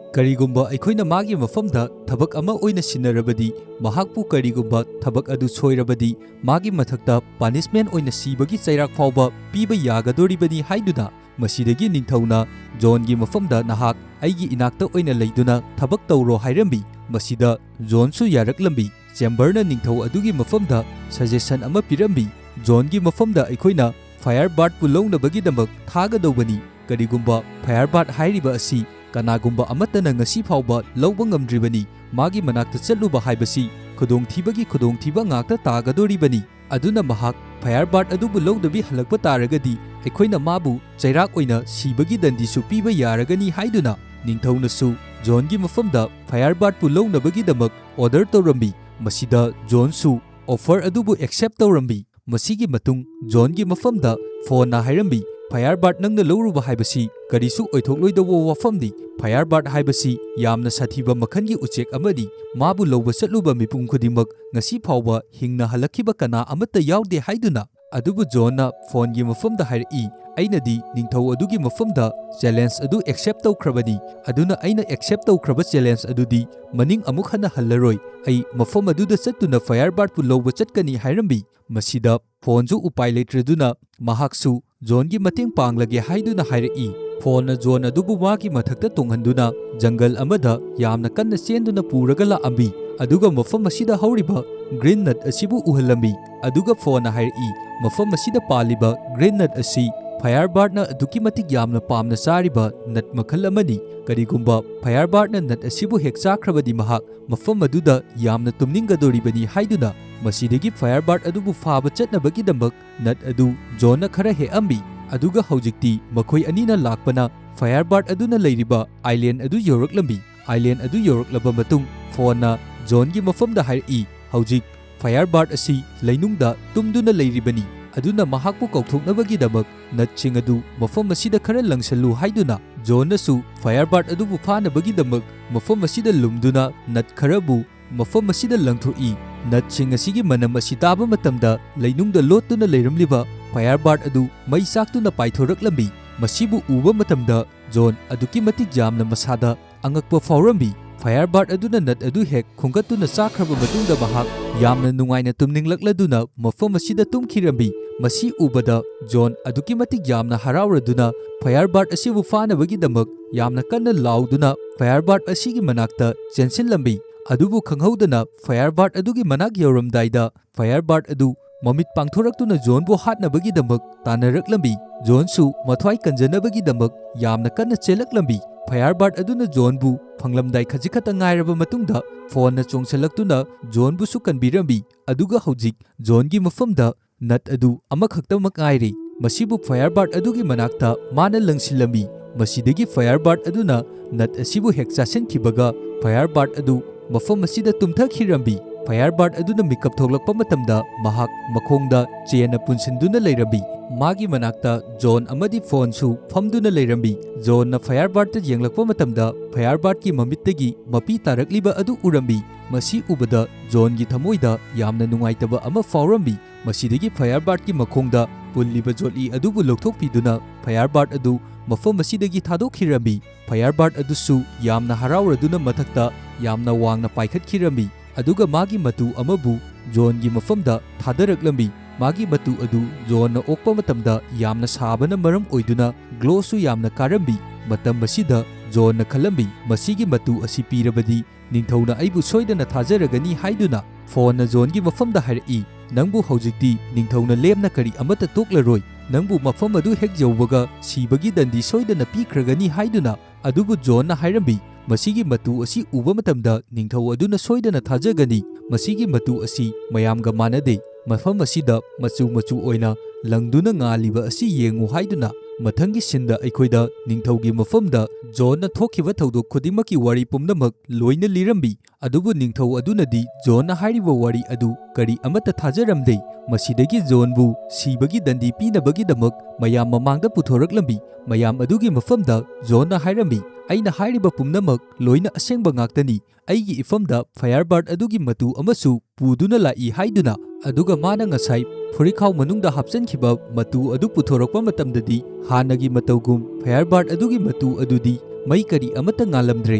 ꯀꯔꯤꯒꯨꯝꯕ ꯑꯩꯈꯣꯏꯅ ꯃꯥꯒꯤ ꯃꯐꯝꯗ ꯊꯕꯛ ꯑꯃ ꯑꯣꯏꯅ ꯁꯤꯟꯅꯔꯕꯗꯤ, ꯃꯍꯥꯛꯄꯨ ꯀꯔꯤꯒꯨꯝꯕ ꯊꯕꯛ ꯑꯗꯨ ꯁꯣꯏꯔꯕꯗꯤ, ꯃꯥꯒꯤ ꯃꯊꯛꯇ ꯄꯥꯅꯤꯁꯃꯦꯟ ꯑꯣꯏꯅ ꯁꯤꯕꯒꯤ ꯆꯩꯔꯥꯛ ꯐꯥꯎꯕ ꯄꯤꯕ ꯌꯥꯒꯗꯣꯔꯤꯕꯅꯤ ꯍꯥꯏꯗꯨꯅ꯫ ꯃꯁꯤꯗꯒꯤ ꯅꯤꯡꯊꯧꯅ ꯖꯣꯟꯒꯤ ꯃꯐꯝꯗ, "ꯅꯍꯥꯛ ꯑꯩꯒꯤ ꯏꯅꯥꯛꯇ ꯑꯣꯏꯅ ꯂꯩꯗꯨꯅ ꯊꯕꯛ ꯇꯧꯔꯣ" ꯍꯥꯏꯔꯝꯃꯤ꯫ ꯃꯁꯤꯗ ꯖꯣꯟꯁꯨ ꯌꯥꯔꯛꯂꯝꯃꯤ꯫ ꯆꯦꯝꯕꯔꯅ ꯅꯤꯡꯊꯧ ꯑꯗꯨꯒꯤ ꯃꯐꯝꯗ ꯁꯖꯦꯁꯟ ꯑꯃ ꯄꯤꯔꯝꯃꯤ꯫ ꯖꯣꯟꯒꯤ ꯃꯐꯝꯗ ꯑꯩꯈꯣꯏꯅ ꯐꯥꯌꯔ ꯕꯥꯔꯠꯄꯨ ꯂꯧꯅꯕꯒꯤꯗꯃꯛ ꯊꯥꯒꯗꯧꯕꯅꯤ꯫ ꯀꯔꯤꯒꯨꯝꯕ ꯐꯥꯌꯔ ꯕꯥꯔꯠ ꯍꯥꯏꯔꯤꯕ ꯑꯁꯤ ꯀꯅꯥꯒꯨꯝꯕ ꯑꯃꯠꯇꯅ ꯉꯁꯤ ꯐꯥꯎꯕ ꯂꯧꯕ ꯉꯝꯗ꯭ꯔꯤꯕꯅꯤ, ꯃꯥꯒꯤ ꯃꯅꯥꯛꯇ ꯆꯠꯂꯨꯕ ꯍꯥꯏꯕꯁꯤ ꯈꯨꯗꯣꯡꯊꯤꯕꯒꯤ ꯈꯨꯗꯣꯡꯊꯤꯕ ꯉꯥꯛꯇ ꯇꯥꯒꯗꯣꯔꯤꯕꯅꯤ꯫ ꯑꯗꯨꯅ ꯃꯍꯥꯛ ꯐꯥꯌꯔ ꯕꯥꯔꯠ ꯑꯗꯨꯕꯨ ꯂꯧꯗꯕꯤ ꯍꯜꯂꯛꯄ ꯇꯥꯔꯒꯗꯤ, ꯑꯩꯈꯣꯏꯅ ꯃꯥꯕꯨ ꯆꯩꯔꯥꯛ ꯑꯣꯏꯅ ꯁꯤꯕꯒꯤ ꯗꯟꯗꯤꯁꯨ ꯄꯤꯕ ꯌꯥꯔꯒꯅꯤ ꯍꯥꯏꯗꯨꯅ ꯅꯤꯡꯊꯧꯅꯁꯨ ꯖꯣꯟꯒꯤ ꯃꯐꯝꯗ ꯐꯥꯌꯔ ꯕꯥꯔꯠꯄꯨ ꯂꯧꯅꯕꯒꯤꯗꯃꯛ ꯑꯣꯔꯗꯔ ꯇꯧꯔꯝꯃꯤ꯫ ꯃꯁꯤꯗ ꯖꯣꯟꯁꯨ ꯑꯣꯐꯔ ꯑꯗꯨꯕꯨ ꯑꯦꯛꯁꯦꯞ ꯇꯧꯔꯝꯃꯤ꯫ ꯃꯁꯤꯒꯤ ꯃꯇꯨꯡ ꯖꯣꯟꯒꯤ ꯃꯐꯝꯗ ꯐꯣꯟꯅ ꯍꯥꯏꯔꯝꯃꯤ, "ꯐꯥꯌꯔ ꯕꯥꯔꯠ ꯅꯪꯅ ꯂꯧꯔꯨꯕ ꯍꯥꯏꯕꯁꯤ ꯀꯔꯤꯁꯨ ꯑꯣꯏꯊꯣꯛꯂꯣꯏꯗꯧꯕ ꯋꯥꯐꯝꯅꯤ꯫ ꯐꯥꯌꯔ ꯕꯥꯔꯠ ꯍꯥꯏꯕꯁꯤ ꯌꯥꯝꯅ ꯁꯥꯊꯤꯕ ꯃꯈꯜꯒꯤ ꯎꯆꯦꯛ ꯑꯃꯅꯤ꯫ ꯃꯥꯕꯨ ꯂꯧꯕ ꯆꯠꯂꯨꯕ ꯃꯤꯄꯨꯝ ꯈꯨꯗꯤꯡꯃꯛ ꯉꯁꯤ ꯐꯥꯎꯕ ꯍꯤꯡꯅ ꯍꯜꯂꯛꯈꯤꯕ ꯀꯅꯥ ꯑꯃꯠꯇ ꯌꯥꯎꯗꯦ" ꯍꯥꯏꯗꯨꯅ꯫ ꯑꯗꯨꯕꯨ ꯖꯣꯟꯅ ꯐꯣꯟꯒꯤ ꯃꯐꯝꯗ ꯍꯥꯏꯔꯛꯏ, "ꯑꯩꯅꯗꯤ ꯅꯤꯡꯊꯧ ꯑꯗꯨꯒꯤ ꯃꯐꯝꯗ ꯆꯦꯂꯦꯟꯖ ꯑꯗꯨ ꯑꯦꯛꯁꯦꯞ ꯇꯧꯈ꯭ꯔꯕꯅꯤ꯫ ꯑꯗꯨꯅ ꯑꯩꯅ ꯑꯦꯛꯁꯦꯞ ꯇꯧꯈ꯭ꯔꯕ ꯆꯦꯂꯦꯟꯖ ꯑꯗꯨꯗꯤ ꯃꯅꯤꯡ ꯑꯃꯨꯛ ꯍꯟꯅ ꯍꯜꯂꯔꯣꯏ꯫ ꯑꯩ ꯃꯐꯝ ꯑꯗꯨꯗ ꯆꯠꯇꯨꯅ ꯐꯥꯌꯔ ꯕꯥꯔꯠꯄꯨ ꯂꯧꯕ ꯆꯠꯀꯅꯤ" ꯍꯥꯏꯔꯝꯃꯤ꯫ ꯃꯁꯤꯗ ꯐꯣꯟꯁꯨ ꯎꯄꯥꯏ ꯂꯩꯇ꯭ꯔꯗꯨꯅ ꯃꯍꯥꯛꯁꯨ ꯖꯣꯟꯒꯤ ꯃꯇꯦꯡ ꯄꯥꯡꯂꯒꯦ ꯍꯥꯏꯗꯨꯅ ꯍꯥꯏꯔꯛꯏ꯫ ꯐꯣꯟꯅ ꯖꯣꯟ ꯑꯗꯨꯕꯨ ꯃꯥꯒꯤ ꯃꯊꯛꯇ ꯇꯣꯡꯍꯟꯗꯨꯅ ꯖꯪꯒꯜ ꯑꯃꯗ ꯌꯥꯝꯅ ꯀꯟꯅ ꯆꯦꯟꯗꯨꯅ ꯄꯨꯔꯒ ꯂꯥꯛꯑꯝꯃꯤ, ꯑꯗꯨꯒ ꯃꯐꯝ ꯑꯁꯤꯗ ꯍꯧꯔꯤꯕ ꯒ꯭ꯔꯤꯟ ꯅꯠ ꯑꯁꯤꯕꯨ ꯎꯍꯜꯂꯝꯃꯤ꯫ ꯑꯗꯨꯒ ꯐꯣꯟꯅ ꯍꯥꯏꯔꯛꯏ, "ꯃꯐꯝ ꯑꯁꯤꯗ ꯄꯥꯜꯂꯤꯕ ꯒ꯭ꯔꯤꯟ ꯅꯠ ꯑꯁꯤ ꯐꯥꯌꯔ ꯕꯥꯔꯠꯅ ꯑꯗꯨꯛꯀꯤ ꯃꯇꯤꯛ ꯌꯥꯝꯅ ꯄꯥꯝꯅ ꯆꯥꯔꯤꯕ ꯅꯠ ꯃꯈꯜ ꯑꯃꯅꯤ꯫ ꯀꯔꯤꯒꯨꯝꯕ ꯐꯥꯌꯔ ꯕꯥꯔꯠꯅ ꯅꯠ ꯑꯁꯤꯕꯨ ꯍꯦꯛ ꯆꯥꯈ꯭ꯔꯕꯗꯤ, ꯃꯍꯥꯛ ꯃꯐꯝ ꯑꯗꯨꯗ ꯌꯥꯝꯅ ꯇꯨꯝꯅꯤꯡꯒꯗꯧꯔꯤꯕꯅꯤ" ꯍꯥꯏꯗꯨꯅ ꯃꯁꯤꯗꯒꯤ ꯐꯥꯌꯔ ꯕꯥꯔꯠ ꯑꯗꯨꯕꯨ ꯐꯥꯕ ꯆꯠꯅꯕꯒꯤꯗꯃꯛ ꯅꯠ ꯑꯗꯨ ꯖꯣꯟꯅ ꯈꯔ ꯍꯦꯛꯑꯝꯃꯤ꯫ ꯑꯗꯨꯒ ꯍꯧꯖꯤꯛꯇꯤ ꯃꯈꯣꯏ ꯑꯅꯤꯅ ꯂꯥꯛꯄꯅ ꯐꯥꯌꯔ ꯕꯥꯔꯠ ꯑꯗꯨꯅ ꯂꯩꯔꯤꯕ ꯑꯥꯏꯂꯦꯟ ꯑꯗꯨ ꯌꯧꯔꯛꯂꯝꯃꯤ꯫ ꯑꯥꯏꯂꯦꯟ ꯑꯗꯨ ꯌꯧꯔꯛꯂꯕ ꯃꯇꯨꯡ ꯐꯣꯟꯅ ꯖꯣꯟꯒꯤ ꯃꯐꯝꯗ ꯍꯥꯏꯔꯛꯏ, "ꯍꯧꯖꯤꯛ ꯐꯥꯌꯔ ꯕꯥꯔꯠ ꯑꯁꯤ ꯂꯩꯅꯨꯡꯗ ꯇꯨꯝꯗꯨꯅ ꯂꯩꯔꯤꯕꯅꯤ, ꯑꯗꯨꯅ ꯃꯍꯥꯛꯄꯨ ꯀꯧꯊꯣꯛꯅꯕꯒꯤꯗꯃꯛ ꯅꯠꯁꯤꯡ ꯑꯗꯨ ꯃꯐꯝ ꯑꯁꯤꯗ ꯈꯔ ꯂꯪꯁꯜꯂꯨ" ꯍꯥꯏꯗꯨꯅ꯫ ꯖꯣꯟꯅꯁꯨ ꯐꯥꯌꯔ ꯕꯥꯔꯠ ꯑꯗꯨꯕꯨ ꯐꯥꯅꯕꯒꯤꯗꯃꯛ ꯃꯐꯝ ꯑꯁꯤꯗ ꯂꯨꯝꯗꯨꯅ ꯅꯠ ꯈꯔꯕꯨ ꯃꯐꯝ ꯑꯁꯤꯗ ꯂꯪꯊꯣꯛꯏ꯫ ꯅꯠꯁꯤꯡ ꯑꯁꯤꯒꯤ ꯃꯅꯝ ꯑꯁꯤ ꯇꯥꯕ ꯃꯇꯝꯗ ꯂꯩꯅꯨꯡꯗ ꯂꯣꯠꯇꯨꯅ ꯂꯩꯔꯝꯂꯤꯕ ꯐꯥꯌꯔ ꯕꯥꯔꯠ ꯑꯗꯨ ꯃꯩ ꯆꯥꯛꯇꯨꯅ ꯄꯥꯏꯊꯣꯔꯛꯂꯝꯃꯤ꯫ ꯃꯁꯤꯕꯨ ꯎꯕ ꯃꯇꯝꯗ ꯖꯣꯟ ꯑꯗꯨꯛꯀꯤ ꯃꯇꯤꯛ ꯌꯥꯝꯅ ꯃꯁꯥꯗ ꯑꯉꯛꯄ ꯐꯥꯎꯔꯝꯃꯤ꯫ ꯐꯥꯌꯔꯕꯥꯔꯗ ꯑꯗꯨꯅ ꯅꯠ ꯑꯗꯨ ꯍꯦꯛ ꯈꯨꯟꯒꯠꯇꯨꯅ ꯆꯥꯈ꯭ꯔꯕ ꯃꯇꯨꯡꯗ ꯃꯍꯥꯛ ꯌꯥꯝꯅ ꯅꯨꯡꯉꯥꯏꯅ ꯇꯨꯝꯅꯤꯡꯂꯛꯂꯗꯨꯅ ꯃꯐꯝ ꯑꯁꯤꯗ ꯇꯨꯝꯈꯤꯔꯝꯃꯤ꯫ ꯃꯁꯤ ꯎꯕꯗ ꯖꯣꯟ ꯑꯗꯨꯛꯀꯤ ꯃꯇꯤꯛ ꯌꯥꯝꯅ ꯍꯔꯥꯎꯔꯗꯨꯅ ꯐꯥꯌꯔꯕꯥꯔꯗ ꯑꯁꯤꯕꯨ ꯐꯥꯅꯕꯒꯤꯗꯃꯛ ꯌꯥꯝꯅ ꯀꯟꯅ ꯂꯥꯎꯗꯨꯅ ꯐꯥꯌꯔꯕꯥꯔꯗ ꯑꯁꯤꯒꯤ ꯃꯅꯥꯛꯇ ꯆꯦꯟꯁꯤꯜꯂꯝꯃꯤ꯫ ꯑꯗꯨꯕꯨ ꯈꯪꯍꯧꯗꯅ ꯐꯥꯌꯔꯕꯥꯔꯗ ꯑꯗꯨꯒꯤ ꯃꯅꯥꯛ ꯌꯧꯔꯝꯗꯥꯏꯗ ꯐꯥꯌꯔꯕꯥꯔꯗ ꯑꯗꯨ ꯃꯃꯤꯠ ꯄꯥꯡꯊꯣꯔꯛꯇꯨꯅ ꯖꯣꯟꯕꯨ ꯍꯥꯠꯅꯕꯒꯤꯗꯃꯛ ꯇꯥꯟꯅꯔꯛꯂꯝꯃꯤ꯫ ꯖꯣꯟꯁꯨ ꯃꯊ꯭ꯋꯥꯏ ꯀꯟꯖꯅꯕꯒꯤꯗꯃꯛ ꯌꯥꯝꯅ ꯀꯟꯅ ꯆꯦꯜꯂꯛꯂꯝꯃꯤ꯫ ꯐꯥꯌꯔꯕꯥꯔꯗ ꯑꯗꯨꯅ ꯖꯣꯟꯕꯨ ꯐꯪꯂꯝꯗꯥꯏ ꯈꯖꯤꯛꯈꯛꯇ ꯉꯥꯏꯔꯕ ꯃꯇꯨꯡꯗ ꯐꯣꯟꯅ ꯆꯣꯡꯁꯤꯜꯂꯛꯇꯨꯅ ꯖꯣꯟꯕꯨꯁꯨ ꯀꯟꯕꯤꯔꯝꯃꯤ꯫ ꯑꯗꯨꯒ ꯍꯧꯖꯤꯛ ꯖꯣꯟꯒꯤ ꯃꯐꯝꯗ ꯅꯠ ꯑꯗꯨ ꯑꯃꯈꯛꯇꯃꯛ ꯉꯥꯏꯔꯦ꯫ ꯃꯁꯤꯕꯨ ꯐꯥꯌꯔꯕꯥꯔꯗ ꯑꯗꯨꯒꯤ ꯃꯅꯥꯛꯇ ꯃꯥꯅ ꯂꯪꯁꯤꯜꯂꯝꯃꯤ꯫ ꯃꯁꯤꯗꯒꯤ ꯐꯥꯌꯔꯕꯥꯔꯗ ꯑꯗꯨꯅ ꯅꯠ ꯑꯁꯤꯕꯨ ꯍꯦꯛ ꯆꯥꯁꯤꯟꯈꯤꯕꯒ ꯐꯥꯌꯔꯕꯥꯔꯗ ꯑꯗꯨ ꯃꯐꯝ ꯑꯁꯤꯗ ꯇꯨꯝꯊꯈꯤꯔꯝꯃꯤ꯫ ꯐꯥꯌꯔꯕꯥꯔꯗ ꯑꯗꯨꯅ ꯃꯤꯀꯞ ꯊꯣꯛꯂꯛꯄ ꯃꯇꯝꯗ ꯃꯍꯥꯛ ꯃꯈꯣꯡꯗ ꯆꯦꯟꯅ ꯄꯨꯟꯁꯤꯟꯗꯨꯅ ꯂꯩꯔꯝꯃꯤ꯫ ꯃꯥꯒꯤ ꯃꯅꯥꯛꯇ ꯖꯣꯟ ꯑꯃꯗꯤ ꯐꯣꯟꯁꯨ ꯐꯝꯗꯨꯅ ꯂꯩꯔꯝꯃꯤ꯫ ꯖꯣꯟꯅ ꯐꯥꯌꯔꯕꯥꯔꯗꯇ ꯌꯦꯡꯂꯛꯄ ꯃꯇꯝꯗ ꯐꯥꯌꯔꯕꯥꯔꯗꯀꯤ ꯃꯃꯤꯠꯇꯒꯤ ꯃꯄꯤ ꯇꯥꯔꯛꯂꯤꯕ ꯑꯗꯨ ꯎꯔꯝꯃꯤ꯫ ꯃꯁꯤ ꯎꯕꯗ ꯖꯣꯟꯒꯤ ꯊꯃꯣꯏꯗ ꯌꯥꯝꯅ ꯅꯨꯡꯉꯥꯏꯇꯕ ꯑꯃ ꯐꯥꯎꯔꯝꯃꯤ꯫ ꯃꯁꯤꯗꯒꯤ ꯐꯥꯌꯔꯕꯥꯔꯗꯀꯤ ꯃꯈꯣꯡꯗ ꯄꯨꯜꯂꯤꯕ ꯖꯣꯠꯂꯤ ꯑꯗꯨꯕꯨ ꯂꯧꯊꯣꯛꯄꯤꯗꯨꯅ ꯐꯥꯌꯔꯕꯥꯔꯗ ꯑꯗꯨ ꯃꯐꯝ ꯑꯁꯤꯗꯒꯤ ꯊꯥꯗꯣꯛꯈꯤꯔꯝꯃꯤ꯫ ꯐꯥꯌꯔꯕꯥꯔꯗ ꯑꯗꯨꯁꯨ ꯌꯥꯝꯅ ꯍꯔꯥꯎꯔꯗꯨꯅ ꯃꯊꯛꯇ ꯌꯥꯝꯅ ꯋꯥꯡꯅ ꯄꯥꯏꯈꯠꯈꯤꯔꯝꯃꯤ꯫ ꯑꯗꯨꯒ ꯃꯥꯒꯤ ꯃꯇꯨ ꯑꯃꯕꯨ ꯖꯣꯟꯒꯤ ꯃꯐꯝꯗ ꯊꯥꯗꯔꯛꯂꯝꯃꯤ꯫ ꯃꯥꯒꯤ ꯃꯇꯨ ꯑꯗꯨ ꯖꯣꯟꯅ ꯑꯣꯛꯄ ꯃꯇꯝꯗ ꯌꯥꯝꯅ ꯁꯥꯕꯅ ꯃꯔꯝ ꯑꯣꯏꯗꯨꯅ ꯒ꯭ꯂꯣꯁꯨ ꯌꯥꯝꯅ ꯀꯥꯔꯝꯃꯤ꯫ ꯃꯇꯝ ꯑꯁꯤꯗ ꯖꯣꯟꯅ ꯈꯜꯂꯝꯃꯤ, "ꯃꯁꯤꯒꯤ ꯃꯇꯨ ꯑꯁꯤ ꯄꯤꯔꯕꯗꯤ ꯅꯤꯡꯊꯧꯅ ꯑꯩꯕꯨ ꯁꯣꯏꯗꯅ ꯊꯥꯖꯔꯒꯅꯤ" ꯍꯥꯏꯗꯨꯅ꯫ ꯐꯣꯟꯅ ꯖꯣꯟꯒꯤ ꯃꯐꯝꯗ ꯍꯥꯏꯔꯛꯏ, "ꯅꯪꯕꯨ ꯍꯧꯖꯤꯛꯇꯤ ꯅꯤꯡꯊꯧꯅ ꯂꯦꯝꯅ ꯀꯔꯤ ꯑꯃꯠꯇ ꯇꯣꯛꯂꯔꯣꯏ꯫ ꯅꯪꯕꯨ ꯃꯐꯝ ꯑꯗꯨ ꯍꯦꯛ ꯌꯧꯕꯒ ꯁꯤꯕꯒꯤ ꯗꯟꯗꯤ ꯁꯣꯏꯗꯅ ꯄꯤꯈ꯭ꯔꯒꯅꯤ" ꯍꯥꯏꯗꯨꯅ꯫ ꯑꯗꯨꯕꯨ ꯖꯣꯟꯅ ꯍꯥꯏꯔꯝꯃꯤ, "ꯃꯁꯤꯒꯤ ꯃꯇꯨ ꯑꯁꯤ ꯎꯕ ꯃꯇꯝꯗ ꯅꯤꯡꯊꯧ ꯑꯗꯨꯅ ꯁꯣꯏꯗꯅ ꯊꯥꯖꯒꯅꯤ꯫ ꯃꯁꯤꯒꯤ ꯃꯇꯨ ꯑꯁꯤ ꯃꯌꯥꯝꯒ ꯃꯥꯟꯅꯗꯦ꯫ ꯃꯐꯝ ꯑꯁꯤꯗ ꯃꯆꯨ ꯃꯆꯨ ꯑꯣꯏꯅ ꯂꯪꯗꯨꯅ ꯉꯥꯜꯂꯤꯕ ꯑꯁꯤ ꯌꯦꯡꯉꯨ" ꯍꯥꯏꯗꯨꯅ꯫ ꯃꯊꯪꯒꯤ ꯁꯤꯟꯗ ꯑꯩꯈꯣꯏꯗ ꯅꯤꯡꯊꯧꯒꯤ ꯃꯐꯝꯗ ꯖꯣꯟꯅ ꯊꯣꯛꯈꯤꯕ ꯊꯧꯗꯣꯛ ꯈꯨꯗꯤꯡꯃꯛꯀꯤ ꯋꯥꯔꯤ ꯄꯨꯝꯅꯃꯛ ꯂꯣꯏꯅ ꯂꯤꯔꯝꯃꯤ꯫ ꯑꯗꯨꯕꯨ ꯅꯤꯡꯊꯧ ꯑꯗꯨꯅꯗꯤ ꯖꯣꯟꯅ ꯍꯥꯏꯔꯤꯕ ꯋꯥꯔꯤ ꯑꯗꯨ ꯀꯔꯤ ꯑꯃꯠꯇ ꯊꯥꯖꯔꯝꯗꯦ꯫ ꯃꯁꯤꯗꯒꯤ ꯖꯣꯟꯕꯨ ꯁꯤꯕꯒꯤ ꯗꯟꯗꯤ ꯄꯤꯅꯕꯒꯤꯗꯃꯛ ꯃꯌꯥꯝ ꯃꯃꯥꯡꯗ ꯄꯨꯊꯣꯔꯛꯂꯝꯃꯤ꯫ ꯃꯌꯥꯝ ꯑꯗꯨꯒꯤ ꯃꯐꯝꯗ ꯖꯣꯟꯅ ꯍꯥꯏꯔꯝꯃꯤ, "ꯑꯩꯅ ꯍꯥꯏꯔꯤꯕ ꯄꯨꯝꯅꯃꯛ ꯂꯣꯏꯅ ꯑꯁꯦꯡꯕ ꯉꯥꯛꯇꯅꯤ꯫ ꯑꯩꯒꯤ ꯏꯐꯝꯗ Firebird ꯑꯗꯨꯒꯤ ꯃꯇꯨ ꯑꯃꯁꯨ ꯄꯨꯗꯨꯅ ꯂꯥꯛꯏ" ꯍꯥꯏꯗꯨꯅ꯫ ꯑꯗꯨꯒ ꯃꯥꯅ ꯉꯁꯥꯏ ꯐꯨꯔꯤꯠꯈꯥꯎ ꯃꯅꯨꯡꯗ ꯍꯥꯞꯆꯤꯟꯈꯤꯕ ꯃꯇꯨ ꯑꯗꯨ ꯄꯨꯊꯣꯔꯛꯄ ꯃꯇꯝꯗꯗꯤ, ꯍꯥꯟꯅꯒꯤ ꯃꯇꯧꯒꯨꯝ Firebird ꯑꯗꯨꯒꯤ ꯃꯇꯨ ꯑꯗꯨꯗꯤ ꯃꯩ ꯀꯔꯤ ꯑꯃꯠꯇ ꯉꯥꯜꯂꯝꯗ꯭ꯔꯦ꯫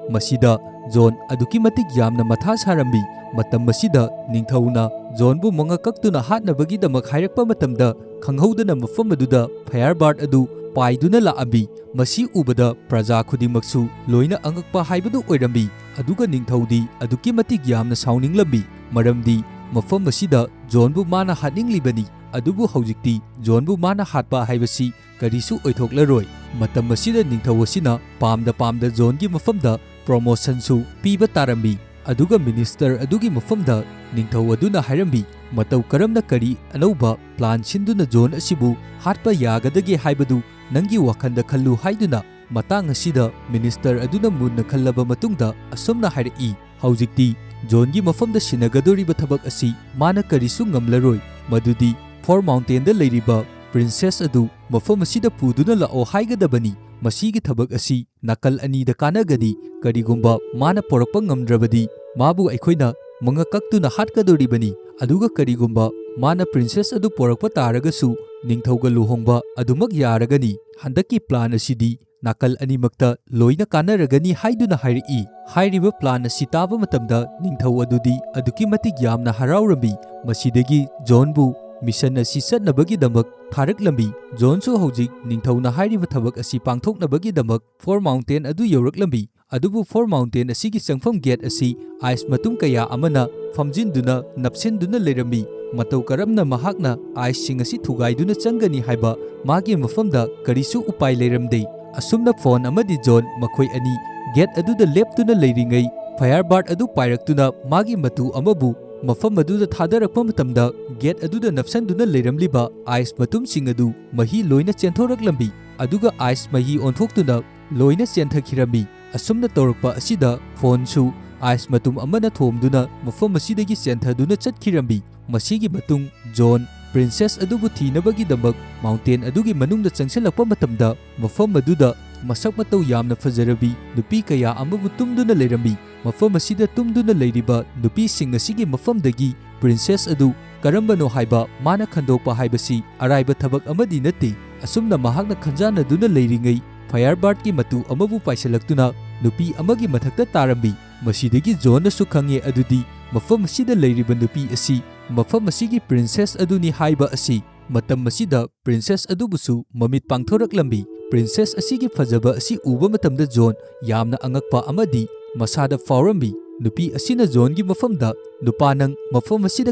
ꯃꯁꯤꯗ ꯖꯣꯟ ꯑꯗꯨꯛꯀꯤ ꯃꯇꯤꯛ ꯌꯥꯝꯅ ꯃꯊꯥ ꯁꯥꯔꯝꯃꯤ꯫ ꯃꯇꯝ ꯑꯁꯤꯗ ꯅꯤꯡꯊꯧꯅ ꯖꯣꯟꯕꯨ ꯃꯉꯛ ꯀꯛꯇꯨꯅ ꯍꯥꯠꯅꯕꯒꯤꯗꯃꯛ ꯍꯥꯏꯔꯛꯄ ꯃꯇꯝꯗ, ꯈꯪꯍꯧꯗꯅ ꯃꯐꯝ ꯑꯗꯨꯗ Firebird ꯑꯗꯨ ꯄꯥꯏꯗꯨꯅ ꯂꯥꯛꯑꯝꯃꯤ꯫ ꯃꯁꯤ ꯎꯕꯗ ꯄ꯭ꯔꯖꯥ ꯈꯨꯗꯤꯡꯃꯛꯁꯨ ꯂꯣꯏꯅ ꯑꯉꯛꯄ ꯍꯥꯏꯕꯗꯨ ꯑꯣꯏꯔꯝꯃꯤ꯫ ꯑꯗꯨꯒ ꯅꯤꯡꯊꯧꯗꯤ ꯑꯗꯨꯛꯀꯤ ꯃꯇꯤꯛ ꯌꯥꯝꯅ ꯁꯥꯎꯅꯤꯡꯂꯝꯃꯤ, ꯃꯔꯝꯗꯤ ꯃꯐꯝ ꯑꯁꯤꯗ ꯖꯣꯟꯕꯨ ꯃꯥꯅ ꯍꯥꯠꯅꯤꯡꯂꯤꯕꯅꯤ꯫ ꯑꯗꯨꯕꯨ ꯍꯧꯖꯤꯛꯇꯤ ꯖꯣꯟꯕꯨ ꯃꯥꯅ ꯍꯥꯠꯄ ꯍꯥꯏꯕꯁꯤ ꯀꯔꯤꯁꯨ ꯑꯣꯏꯊꯣꯛꯂꯔꯣꯏ꯫ ꯃꯇꯝ ꯑꯁꯤꯗ ꯅꯤꯡꯊꯧ ꯑꯁꯤꯅ ꯄꯥꯝꯗ ꯄꯥꯝꯗ ꯖꯣꯟꯒꯤ ꯃꯐꯝꯗ ꯄ꯭ꯔꯣꯃꯣꯁꯟꯁꯨ ꯄꯤꯕ ꯇꯥꯔꯝꯃꯤ꯫ ꯑꯗꯨꯒ ꯃꯤꯅꯤꯁꯇꯔ ꯑꯗꯨꯒꯤ ꯃꯐꯝꯗ ꯅꯤꯡꯊꯧ ꯑꯗꯨꯅ ꯍꯥꯏꯔꯝꯃꯤ, "ꯃꯇꯧ ꯀꯔꯝꯅ ꯀꯔꯤ ꯑꯅꯧꯕ ꯄ꯭ꯂꯥꯟ ꯁꯤꯟꯗꯨꯅ ꯖꯣꯟ ꯑꯁꯤꯕꯨ ꯍꯥꯠꯄ ꯌꯥꯒꯗꯒꯦ ꯍꯥꯏꯕꯗꯨ ꯅꯪꯒꯤ ꯋꯥꯈꯜꯗ ꯈꯜꯂꯨ" ꯍꯥꯏꯗꯨꯅ꯫ ꯃꯇꯥꯡ ꯑꯁꯤꯗ ꯃꯤꯅꯤꯁꯇꯔ ꯑꯗꯨꯅ ꯃꯨꯟꯅ ꯈꯜꯂꯕ ꯃꯇꯨꯡꯗ ꯑꯁꯨꯝꯅ ꯍꯥꯏꯔꯛꯏ, "ꯍꯧꯖꯤꯛꯇꯤ ꯖꯣꯟꯒꯤ ꯃꯐꯝꯗ ꯁꯤꯟꯅꯒꯗꯧꯔꯤꯕ ꯊꯕꯛ ꯑꯁꯤ ꯃꯥꯅ ꯀꯔꯤꯁꯨ ꯉꯝꯂꯔꯣꯏ꯫ ꯃꯗꯨꯗꯤ ꯐꯣꯔ ꯃꯥꯎꯟꯇꯦꯟꯗ ꯂꯩꯔꯤꯕ ꯄ꯭ꯔꯤꯟꯁꯦꯁ ꯑꯗꯨ ꯃꯐꯝ ꯑꯁꯤꯗ ꯄꯨꯗꯨꯅ ꯂꯥꯛꯑꯣ ꯍꯥꯏꯒꯗꯕꯅꯤ꯫ ꯃꯁꯤꯒꯤ ꯊꯕꯛ ꯑꯁꯤ ꯅꯥꯀꯜ ꯑꯅꯤꯗ ꯀꯥꯟꯅꯒꯅꯤ꯫ ꯀꯔꯤꯒꯨꯝꯕ ꯃꯥꯅ ꯄꯣꯔꯛꯄ ꯉꯝꯗ꯭ꯔꯕꯗꯤ, ꯃꯥꯕꯨ ꯑꯩꯈꯣꯏꯅ ꯃꯉꯛ ꯀꯛꯇꯨꯅ ꯍꯥꯠꯀꯗꯧꯔꯤꯕꯅꯤ꯫ ꯑꯗꯨꯒ ꯀꯔꯤꯒꯨꯝꯕ ꯃꯥꯅ ꯄ꯭ꯔꯤꯟꯁꯦꯁ ꯑꯗꯨ ꯄꯣꯔꯛꯄ ꯇꯥꯔꯒꯁꯨ, ꯅꯤꯡꯊꯧꯒ ꯂꯨꯍꯣꯡꯕ ꯑꯗꯨꯃꯛ ꯌꯥꯔꯒꯅꯤ꯫ ꯍꯟꯗꯛꯀꯤ ꯄ꯭ꯂꯥꯟ ꯑꯁꯤꯗꯤ ꯅꯥꯀꯜ ꯑꯅꯤꯃꯛꯇ ꯂꯣꯏꯅ ꯀꯥꯟꯅꯔꯒꯅꯤ" ꯍꯥꯏꯗꯨꯅ ꯍꯥꯏꯔꯛꯏ꯫ ꯍꯥꯏꯔꯤꯕ ꯄ꯭ꯂꯥꯟ ꯑꯁꯤ ꯇꯥꯕ ꯃꯇꯝꯗ ꯅꯤꯡꯊꯧ ꯑꯗꯨꯗꯤ ꯑꯗꯨꯛꯀꯤ ꯃꯇꯤꯛ ꯌꯥꯝꯅ ꯍꯔꯥꯎꯔꯝꯃꯤ꯫ ꯃꯁꯤꯗꯒꯤ ꯖꯣꯟꯕꯨ ꯃꯤꯁꯟ ꯑꯁꯤ ꯆꯠꯅꯕꯒꯤꯗꯃꯛ ꯊꯥꯔꯛꯂꯝꯃꯤ꯫ ꯖꯣꯟꯁꯨ ꯍꯧꯖꯤꯛ ꯅꯤꯡꯊꯧꯅ ꯍꯥꯏꯔꯤꯕ ꯊꯕꯛ ꯑꯁꯤ ꯄꯥꯡꯊꯣꯛꯅꯕꯒꯤꯗꯃꯛ ꯐꯣꯔ ꯃꯥꯎꯟꯇꯦꯟ ꯑꯗꯨ ꯌꯧꯔꯛꯂꯝꯃꯤ꯫ ꯑꯗꯨꯕꯨ ꯐꯣꯔ ꯃꯥꯎꯟꯇꯦꯟ ꯑꯁꯤꯒꯤ ꯆꯪꯐꯝ ꯒꯦꯠ ꯑꯁꯤ ꯑꯥꯏꯁ ꯃꯇꯨꯝ ꯀꯌꯥ ꯑꯃꯅ ꯐꯝꯖꯤꯟꯗꯨꯅ, ꯅꯞꯁꯤꯟꯗꯨꯅ ꯂꯩꯔꯝꯃꯤ꯫ ꯃꯇꯧ ꯀꯔꯝꯅ ꯃꯍꯥꯛꯅ ꯑꯥꯏꯁꯁꯤꯡ ꯑꯁꯤ ꯊꯨꯒꯥꯏꯗꯨꯅ ꯆꯪꯒꯅꯤ ꯍꯥꯏꯕ ꯃꯥꯒꯤ ꯃꯐꯝꯗ ꯀꯔꯤꯁꯨ ꯎꯄꯥꯏ ꯂꯩꯔꯝꯗꯦ꯫ ꯑꯁꯨꯝꯅ ꯐꯣꯟ ꯑꯃꯗꯤ ꯖꯣꯟ ꯃꯈꯣꯏ ꯑꯅꯤ ꯒꯦꯠ ꯑꯗꯨꯗ ꯂꯦꯞꯇꯨꯅ ꯂꯩꯔꯤꯉꯩ, ꯐꯥꯌꯔꯕꯥꯔꯗ ꯑꯗꯨ ꯄꯥꯏꯔꯛꯇꯨꯅ ꯃꯥꯒꯤ ꯃꯇꯨ ꯑꯃꯕꯨ ꯃꯐꯝ ꯑꯗꯨꯗ ꯊꯥꯗꯔꯛꯄ ꯃꯇꯝꯗ, ꯒꯦꯠ ꯑꯗꯨꯗ ꯅꯞꯁꯟꯗꯨꯅ ꯂꯩꯔꯝꯂꯤꯕ ꯑꯥꯏꯁ ꯃꯇꯨꯝꯁꯤꯡ ꯑꯗꯨ ꯃꯍꯤ ꯂꯣꯏꯅ ꯆꯦꯟꯊꯣꯔꯛꯂꯝꯃꯤ꯫ ꯑꯗꯨꯒ ꯑꯥꯏꯁ ꯃꯍꯤ ꯑꯣꯟꯊꯣꯛꯇꯨꯅ ꯂꯣꯏꯅ ꯆꯦꯟꯊꯈꯤꯔꯝꯃꯤ꯫ ꯑꯁꯨꯝꯅ ꯇꯧꯔꯛꯄ ꯑꯁꯤꯗ ꯐꯣꯟꯁꯨ ꯑꯥꯏꯁ ꯃꯇꯨꯝ ꯑꯃꯅ ꯊꯣꯝꯗꯨꯅ ꯃꯐꯝ ꯑꯁꯤꯗꯒꯤ ꯆꯦꯟꯊꯗꯨꯅ ꯆꯠꯈꯤꯔꯝꯃꯤ꯫ ꯃꯁꯤꯒꯤ ꯃꯇꯨꯡ ꯖꯣꯟ ꯄ꯭ꯔꯤꯟꯁꯦꯁ ꯑꯗꯨꯕꯨ ꯊꯤꯅꯕꯒꯤꯗꯃꯛ ꯃꯥꯎꯟꯇꯦꯟ ꯑꯗꯨꯒꯤ ꯃꯅꯨꯡꯗ ꯆꯪꯁꯤꯜꯂꯛꯄ ꯃꯇꯝꯗ, ꯃꯐꯝ ꯑꯗꯨꯗ ꯃꯁꯛ ꯃꯇꯧ ꯌꯥꯝꯅ ꯐꯖꯔꯕꯤ ꯅꯨꯄꯤ ꯀꯌꯥ ꯑꯃꯕꯨ ꯇꯨꯝꯗꯨꯅ ꯂꯩꯔꯝꯃꯤ꯫ ꯃꯐꯝ ꯑꯁꯤꯗ ꯇꯨꯝꯗꯨꯅ ꯂꯩꯔꯤꯕ ꯅꯨꯄꯤꯁꯤꯡ ꯑꯁꯤꯒꯤ ꯃꯐꯝꯗꯒꯤ ꯄ꯭ꯔꯤꯟꯁꯦꯁ ꯑꯗꯨ ꯀꯔꯝꯕꯅꯣ ꯍꯥꯏꯕ ꯃꯥꯅ ꯈꯟꯗꯣꯛꯄ ꯍꯥꯏꯕꯁꯤ ꯑꯔꯥꯏꯕ ꯊꯕꯛ ꯑꯃꯗꯤ ꯅꯠꯇꯦ꯫ ꯑꯁꯨꯝꯅ ꯃꯍꯥꯛꯅ ꯈꯟꯖꯥꯟꯅꯗꯨꯅ ꯂꯩꯔꯤꯉꯩ, ꯐꯥꯌꯔꯕꯥꯔꯠꯀꯤ ꯃꯇꯨ ꯑꯃꯕꯨ ꯄꯥꯏꯁꯤꯜꯂꯛꯇꯨꯅ ꯅꯨꯄꯤ ꯑꯃꯒꯤ ꯃꯊꯛꯇ ꯇꯥꯔꯝꯃꯤ꯫ ꯃꯁꯤꯗꯒꯤ ꯖꯣꯟꯅꯁꯨ ꯈꯪꯉꯦ ꯑꯗꯨꯗꯤ ꯃꯐꯝ ꯑꯁꯤꯗ ꯂꯩꯔꯤꯕ ꯅꯨꯄꯤ ꯑꯁꯤ ꯃꯐꯝ ꯑꯁꯤꯒꯤ ꯄ꯭ꯔꯤꯟꯁꯦꯁ ꯑꯗꯨꯅꯤ ꯍꯥꯏꯕ ꯑꯁꯤ꯫ ꯃꯇꯝ ꯑꯁꯤꯗ ꯄ꯭ꯔꯤꯟꯁꯦꯁ ꯑꯗꯨꯕꯨꯁꯨ ꯃꯃꯤꯠ ꯄꯥꯡꯊꯣꯔꯛꯂꯝꯃꯤ꯫ ꯄ꯭ꯔꯤꯟꯁꯦꯁ ꯑꯁꯤꯒꯤ ꯐꯖꯕ ꯑꯁꯤ ꯎꯕ ꯃꯇꯝꯗ ꯖꯣꯟ ꯌꯥꯝꯅ ꯑꯉꯛꯄ ꯑꯃꯗꯤ ꯃꯁꯥꯗ ꯐꯥꯎꯔꯝꯃꯤ꯫ ꯅꯨꯄꯤ ꯑꯁꯤꯅ ꯖꯣꯟꯒꯤ ꯃꯐꯝꯗ, "ꯅꯨꯄꯥ, ꯅꯪ ꯃꯐꯝ ꯑꯁꯤꯗ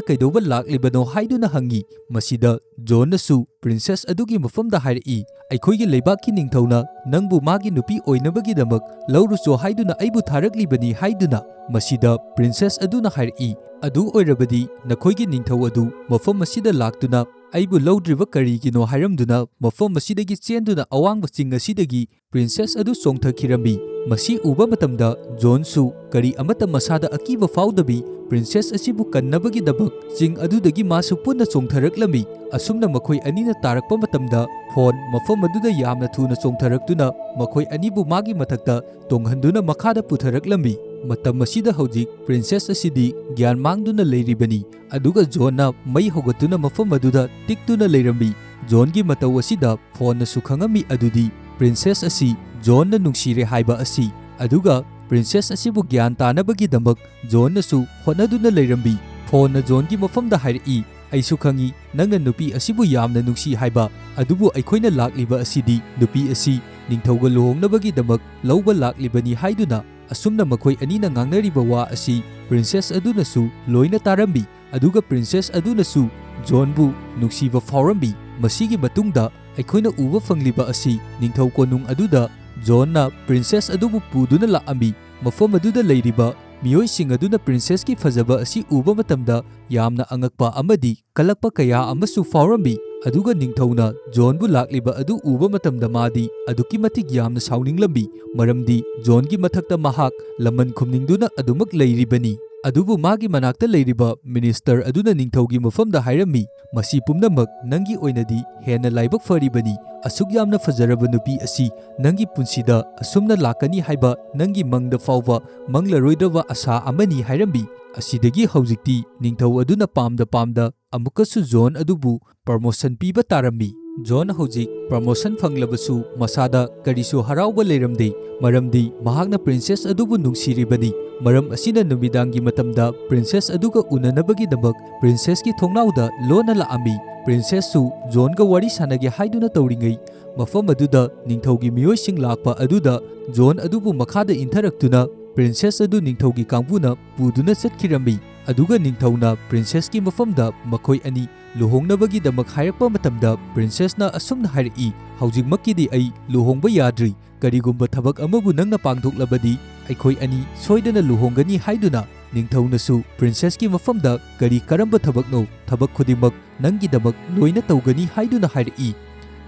ꯀꯩꯗꯧꯕ ꯂꯥꯛꯂꯤꯕꯅꯣ?" ꯍꯥꯏꯗꯨꯅ ꯍꯪꯉꯤ꯫ ꯃꯁꯤꯗ ꯖꯣꯟꯅꯁꯨ ꯄ꯭ꯔꯤꯟꯁꯦꯁ ꯑꯗꯨꯒꯤ ꯃꯐꯝꯗ ꯍꯥꯏꯔꯛꯏ, "ꯑꯩꯈꯣꯏꯒꯤ ꯂꯩꯕꯥꯛꯀꯤ ꯅꯤꯡꯊꯧꯅ ꯅꯪꯕꯨ ꯃꯥꯒꯤ ꯅꯨꯄꯤ ꯑꯣꯏꯅꯕꯒꯤꯗꯃꯛ ꯂꯧꯔꯨꯆꯣ ꯍꯥꯏꯗꯨꯅ ꯑꯩꯕꯨ ꯊꯥꯔꯛꯂꯤꯕꯅꯤ" ꯍꯥꯏꯗꯨꯅ꯫ ꯃꯁꯤꯗ ꯄ꯭ꯔꯤꯟꯁꯦꯁ ꯑꯗꯨꯅ ꯍꯥꯏꯔꯛꯏ, "ꯑꯗꯨ ꯑꯣꯏꯔꯕꯗꯤ ꯅꯈꯣꯏꯒꯤ ꯅꯤꯡꯊꯧ ꯑꯗꯨ ꯃꯐꯝ ꯑꯁꯤꯗ ꯂꯥꯛꯇꯨꯅ ꯑꯩꯕꯨ ꯂꯧꯗ꯭ꯔꯤꯕ ꯀꯔꯤꯒꯤꯅꯣ?" ꯍꯥꯏꯔꯝꯗꯨꯅ ꯃꯐꯝ ꯑꯁꯤꯗꯒꯤ ꯆꯦꯟꯗꯨꯅ ꯑꯋꯥꯡꯕ ꯆꯤꯡ ꯑꯁꯤꯗꯒꯤ ꯄ꯭ꯔꯤꯟꯁꯦꯁ ꯑꯗꯨ ꯆꯣꯡꯊꯈꯤꯔꯝꯃꯤ꯫ ꯃꯁꯤ ꯎꯕ ꯃꯇꯝꯗ ꯖꯣꯟꯁꯨ ꯀꯔꯤ ꯑꯃꯠꯇ ꯃꯁꯥꯗ ꯑꯀꯤꯕ ꯐꯥꯎꯗꯕꯤ ꯄ꯭ꯔꯤꯟꯁꯦꯁ ꯑꯁꯤꯕꯨ ꯀꯟꯅꯕꯒꯤꯗꯃꯛ ꯆꯤꯡ ꯑꯗꯨꯗꯒꯤ ꯃꯥꯁꯨ ꯄꯨꯟꯅ ꯆꯣꯡꯊꯔꯛꯂꯝꯃꯤ꯫ ꯑꯁꯨꯝꯅ ꯃꯈꯣꯏ ꯑꯅꯤꯅ ꯇꯥꯔꯛꯄ ꯃꯇꯝꯗ ꯐꯣꯟ ꯃꯐꯝ ꯑꯗꯨꯗ ꯌꯥꯝꯅ ꯊꯨꯅ ꯆꯣꯡꯊꯔꯛꯇꯨꯅ ꯃꯈꯣꯏ ꯑꯅꯤꯕꯨ ꯃꯥꯒꯤ ꯃꯊꯛꯇ ꯇꯣꯡꯍꯟꯗꯨꯅ ꯃꯈꯥꯗ ꯄꯨꯊꯔꯛꯂꯝꯃꯤ꯫ ꯃꯇꯝ ꯑꯁꯤꯗ ꯍꯧꯖꯤꯛ ꯄ꯭ꯔꯤꯟꯁꯦꯁ ꯑꯁꯤꯗꯤ ꯒ꯭ꯌꯥꯟ ꯃꯥꯡꯗꯨꯅ ꯂꯩꯔꯤꯕꯅꯤ꯫ ꯑꯗꯨꯒ ꯖꯣꯟꯅ ꯃꯩ ꯍꯧꯒꯠꯇꯨꯅ ꯃꯐꯝ ꯑꯗꯨꯗ ꯇꯤꯛꯇꯨꯅ ꯂꯩꯔꯝꯃꯤ꯫ ꯖꯣꯟꯒꯤ ꯃꯇꯧ ꯑꯁꯤꯗ ꯐꯣꯟꯅꯁꯨ ꯈꯪꯉꯝꯃꯤ ꯑꯗꯨꯗꯤ ꯄ꯭ꯔꯤꯟꯁꯦꯁ ꯑꯁꯤ ꯖꯣꯟꯅ ꯅꯨꯡꯁꯤꯔꯦ ꯍꯥꯏꯕ ꯑꯁꯤ꯫ ꯑꯗꯨꯒ ꯄ꯭ꯔꯤꯟꯁꯦꯁ ꯑꯁꯤꯕꯨ ꯒ꯭ꯌꯥꯟ ꯇꯥꯅꯕꯒꯤꯗꯃꯛ ꯖꯣꯟꯅꯁꯨ ꯍꯣꯠꯅꯗꯨꯅ ꯂꯩꯔꯝꯃꯤ꯫ ꯐꯣꯟꯅ ꯖꯣꯟꯒꯤ ꯃꯐꯝꯗ ꯍꯥꯏꯔꯛꯏ, "ꯑꯩꯁꯨ ꯈꯪꯏ ꯅꯪꯅ ꯅꯨꯄꯤ ꯑꯁꯤꯕꯨ ꯌꯥꯝꯅ ꯅꯨꯡꯁꯤ ꯍꯥꯏꯕ, ꯑꯗꯨꯕꯨ ꯑꯩꯈꯣꯏꯅ ꯂꯥꯛꯂꯤꯕ ꯑꯁꯤꯗꯤ ꯅꯨꯄꯤ ꯑꯁꯤ ꯅꯤꯡꯊꯧꯒ ꯂꯨꯍꯣꯡꯅꯕꯒꯤꯗꯃꯛ ꯂꯧꯕ ꯂꯥꯛꯂꯤꯕꯅꯤ" ꯍꯥꯏꯗꯨꯅ꯫ ꯑꯁꯨꯝꯅ ꯃꯈꯣꯏ ꯑꯅꯤꯅ ꯉꯥꯡꯅꯔꯤꯕ ꯋꯥ ꯑꯁꯤ ꯄ꯭ꯔꯤꯟꯁꯦꯁ ꯑꯗꯨꯅꯁꯨ ꯂꯣꯏꯅ ꯇꯥꯔꯝꯃꯤ꯫ ꯑꯗꯨꯒ ꯄ꯭ꯔꯤꯟꯁꯦꯁ ꯑꯗꯨꯅꯁꯨ ꯖꯣꯟꯕꯨ ꯅꯨꯡꯁꯤꯕ ꯐꯥꯎꯔꯝꯃꯤ꯫ ꯃꯁꯤꯒꯤ ꯃꯇꯨꯡꯗ ꯑꯩꯈꯣꯏꯅ ꯎꯕ ꯐꯪꯂꯤꯕ ꯑꯁꯤ ꯅꯤꯡꯊꯧ ꯀꯣꯅꯨꯡ ꯑꯗꯨꯗ ꯖꯣꯟꯅ ꯄ꯭ꯔꯤꯟꯁꯦꯁ ꯑꯗꯨꯕꯨ ꯄꯨꯗꯨꯅ ꯂꯥꯛꯑꯝꯃꯤ꯫ ꯃꯐꯝ ꯑꯗꯨꯗ ꯂꯩꯔꯤꯕ ꯃꯤꯑꯣꯏꯁꯤꯡ ꯑꯗꯨꯅ ꯄ꯭ꯔꯤꯟꯁꯦꯁꯀꯤ ꯐꯖꯕ ꯑꯁꯤ ꯎꯕ ꯃꯇꯝꯗ ꯌꯥꯝꯅ ꯑꯉꯛꯄ ꯑꯃꯗꯤ ꯀꯂꯛꯄ ꯀꯌꯥ ꯑꯃꯁꯨ ꯐꯥꯎꯔꯝꯃꯤ꯫ ꯑꯗꯨꯒ ꯅꯤꯡꯊꯧꯅ ꯖꯣꯟꯕꯨ ꯂꯥꯛꯂꯤꯕ ꯑꯗꯨ ꯎꯕ ꯃꯇꯝꯗ ꯃꯥꯗꯤ ꯑꯗꯨꯛꯀꯤ ꯃꯇꯤꯛ ꯌꯥꯝꯅ ꯁꯥꯎꯅꯤꯡꯂꯝꯃꯤ, ꯃꯔꯝꯗꯤ ꯖꯣꯟꯒꯤ ꯃꯊꯛꯇ ꯃꯍꯥꯛ ꯂꯃꯟ ꯈꯨꯝꯅꯤꯡꯗꯨꯅ ꯑꯗꯨꯃꯛ ꯂꯩꯔꯤꯕꯅꯤ꯫ ꯑꯗꯨꯕꯨ ꯃꯥꯒꯤ ꯃꯅꯥꯛꯇ ꯂꯩꯔꯤꯕ ꯃꯤꯅꯤꯁꯇꯔ ꯑꯗꯨꯅ ꯅꯤꯡꯊꯧꯒꯤ ꯃꯐꯝꯗ ꯍꯥꯏꯔꯝꯃꯤ, "ꯃꯁꯤ ꯄꯨꯝꯅꯃꯛ ꯅꯪꯒꯤ ꯑꯣꯏꯅꯗꯤ ꯍꯦꯟꯅ ꯂꯥꯏꯕꯛ ꯐꯔꯤꯕꯅꯤ꯫ ꯑꯁꯨꯛ ꯌꯥꯝꯅ ꯐꯖꯔꯕ ꯅꯨꯄꯤ ꯑꯁꯤ ꯅꯪꯒꯤ ꯄꯨꯟꯁꯤꯗ ꯑꯁꯨꯝꯅ ꯂꯥꯛꯀꯅꯤ ꯍꯥꯏꯕ ꯅꯪꯒꯤ ꯃꯪꯗ ꯐꯥꯎꯕ ꯃꯪꯂꯔꯣꯏꯗꯕ ꯑꯁꯥ ꯑꯃꯅꯤ" ꯍꯥꯏꯔꯝꯃꯤ꯫ ꯑꯁꯤꯗꯒꯤ ꯍꯧꯖꯤꯛꯇꯤ ꯅꯤꯡꯊꯧ ꯑꯗꯨꯅ ꯄꯥꯝꯗ ꯄꯥꯝꯗ ꯑꯃꯨꯛꯀꯁꯨ ꯖꯣꯟ ꯑꯗꯨꯕꯨ ꯄ꯭ꯔꯃꯣꯁꯟ ꯄꯤꯕ ꯇꯥꯔꯝꯃꯤ꯫ ꯖꯣꯟ ꯍꯧꯖꯤꯛ ꯄ꯭ꯔꯃꯣꯁꯟ ꯐꯪꯂꯕꯁꯨ ꯃꯁꯥꯗ ꯀꯔꯤꯁꯨ ꯍꯔꯥꯎꯕ ꯂꯩꯔꯝꯗꯦ, ꯃꯔꯝꯗꯤ ꯃꯍꯥꯛꯅ ꯄ꯭ꯔꯤꯟꯁꯦꯁ ꯑꯗꯨꯕꯨ ꯅꯨꯡꯁꯤꯔꯤꯕꯅꯤ꯫ ꯃꯔꯝ ꯑꯁꯤꯅ ꯅꯨꯃꯤꯗꯥꯡꯒꯤ ꯃꯇꯝꯗ ꯄ꯭ꯔꯤꯟꯁꯦꯁ ꯑꯗꯨꯒ ꯎꯅꯅꯕꯒꯤꯗꯃꯛ ꯄ꯭ꯔꯤꯟꯁꯦꯁꯀꯤ ꯊꯣꯡꯅꯥꯎꯗ ꯂꯣꯟꯅ ꯂꯥꯛꯑꯝꯃꯤ꯫ ꯄ꯭ꯔꯤꯟꯁꯦꯁꯁꯨ ꯖꯣꯟꯒ ꯋꯥꯔꯤ ꯁꯥꯟꯅꯒꯦ ꯍꯥꯏꯗꯨꯅ ꯇꯧꯔꯤꯉꯩ, ꯃꯐꯝ ꯑꯗꯨꯗ ꯅꯤꯡꯊꯧꯒꯤ ꯃꯤꯑꯣꯏꯁꯤꯡ ꯂꯥꯛꯄ ꯑꯗꯨꯗ ꯖꯣꯟ ꯑꯗꯨꯕꯨ ꯃꯈꯥꯗ ꯏꯟꯊꯔꯛꯇꯨꯅ ꯄ꯭ꯔꯤꯟꯁꯦꯁ ꯑꯗꯨ ꯅꯤꯡꯊꯧꯒꯤ ꯀꯥꯡꯕꯨꯅ ꯄꯨꯗꯨꯅ ꯆꯠꯈꯤꯔꯝꯃꯤ꯫ ꯑꯗꯨꯒ ꯅꯤꯡꯊꯧꯅ ꯄ꯭ꯔꯤꯟꯁꯦꯁꯀꯤ ꯃꯐꯝꯗ ꯃꯈꯣꯏ ꯑꯅꯤ ꯂꯨꯍꯣꯡꯅꯕꯒꯤꯗꯃꯛ ꯍꯥꯏꯔꯛꯄ ꯃꯇꯝꯗ ꯄ꯭ꯔꯤꯟꯁꯦꯁꯅ ꯑꯁꯨꯝꯅ ꯍꯥꯏꯔꯛꯏ, "ꯍꯧꯖꯤꯛꯃꯛꯀꯤꯗꯤ ꯑꯩ ꯂꯨꯍꯣꯡꯕ ꯌꯥꯗ꯭ꯔꯤ꯫ ꯀꯔꯤꯒꯨꯝꯕ ꯊꯕꯛ ꯑꯃꯕꯨ ꯅꯪꯅ ꯄꯥꯡꯊꯣꯛꯂꯕꯗꯤ ꯑꯩꯈꯣꯏ ꯑꯅꯤ ꯁꯣꯏꯗꯅ ꯂꯨꯍꯣꯡꯒꯅꯤ" ꯍꯥꯏꯗꯨꯅ꯫ ꯅꯤꯡꯊꯧꯅꯁꯨ ꯄ꯭ꯔꯤꯟꯁꯦꯁꯀꯤ ꯃꯐꯝꯗ, "ꯀꯔꯤ ꯀꯔꯝꯕ ꯊꯕꯛꯅꯣ? ꯊꯕꯛ ꯈꯨꯗꯤꯡꯃꯛ ꯅꯪꯒꯤꯗꯃꯛ ꯂꯣꯏꯅ ꯇꯧꯒꯅꯤ" ꯍꯥꯏꯗꯨꯅ ꯍꯥꯏꯔꯛꯏ꯫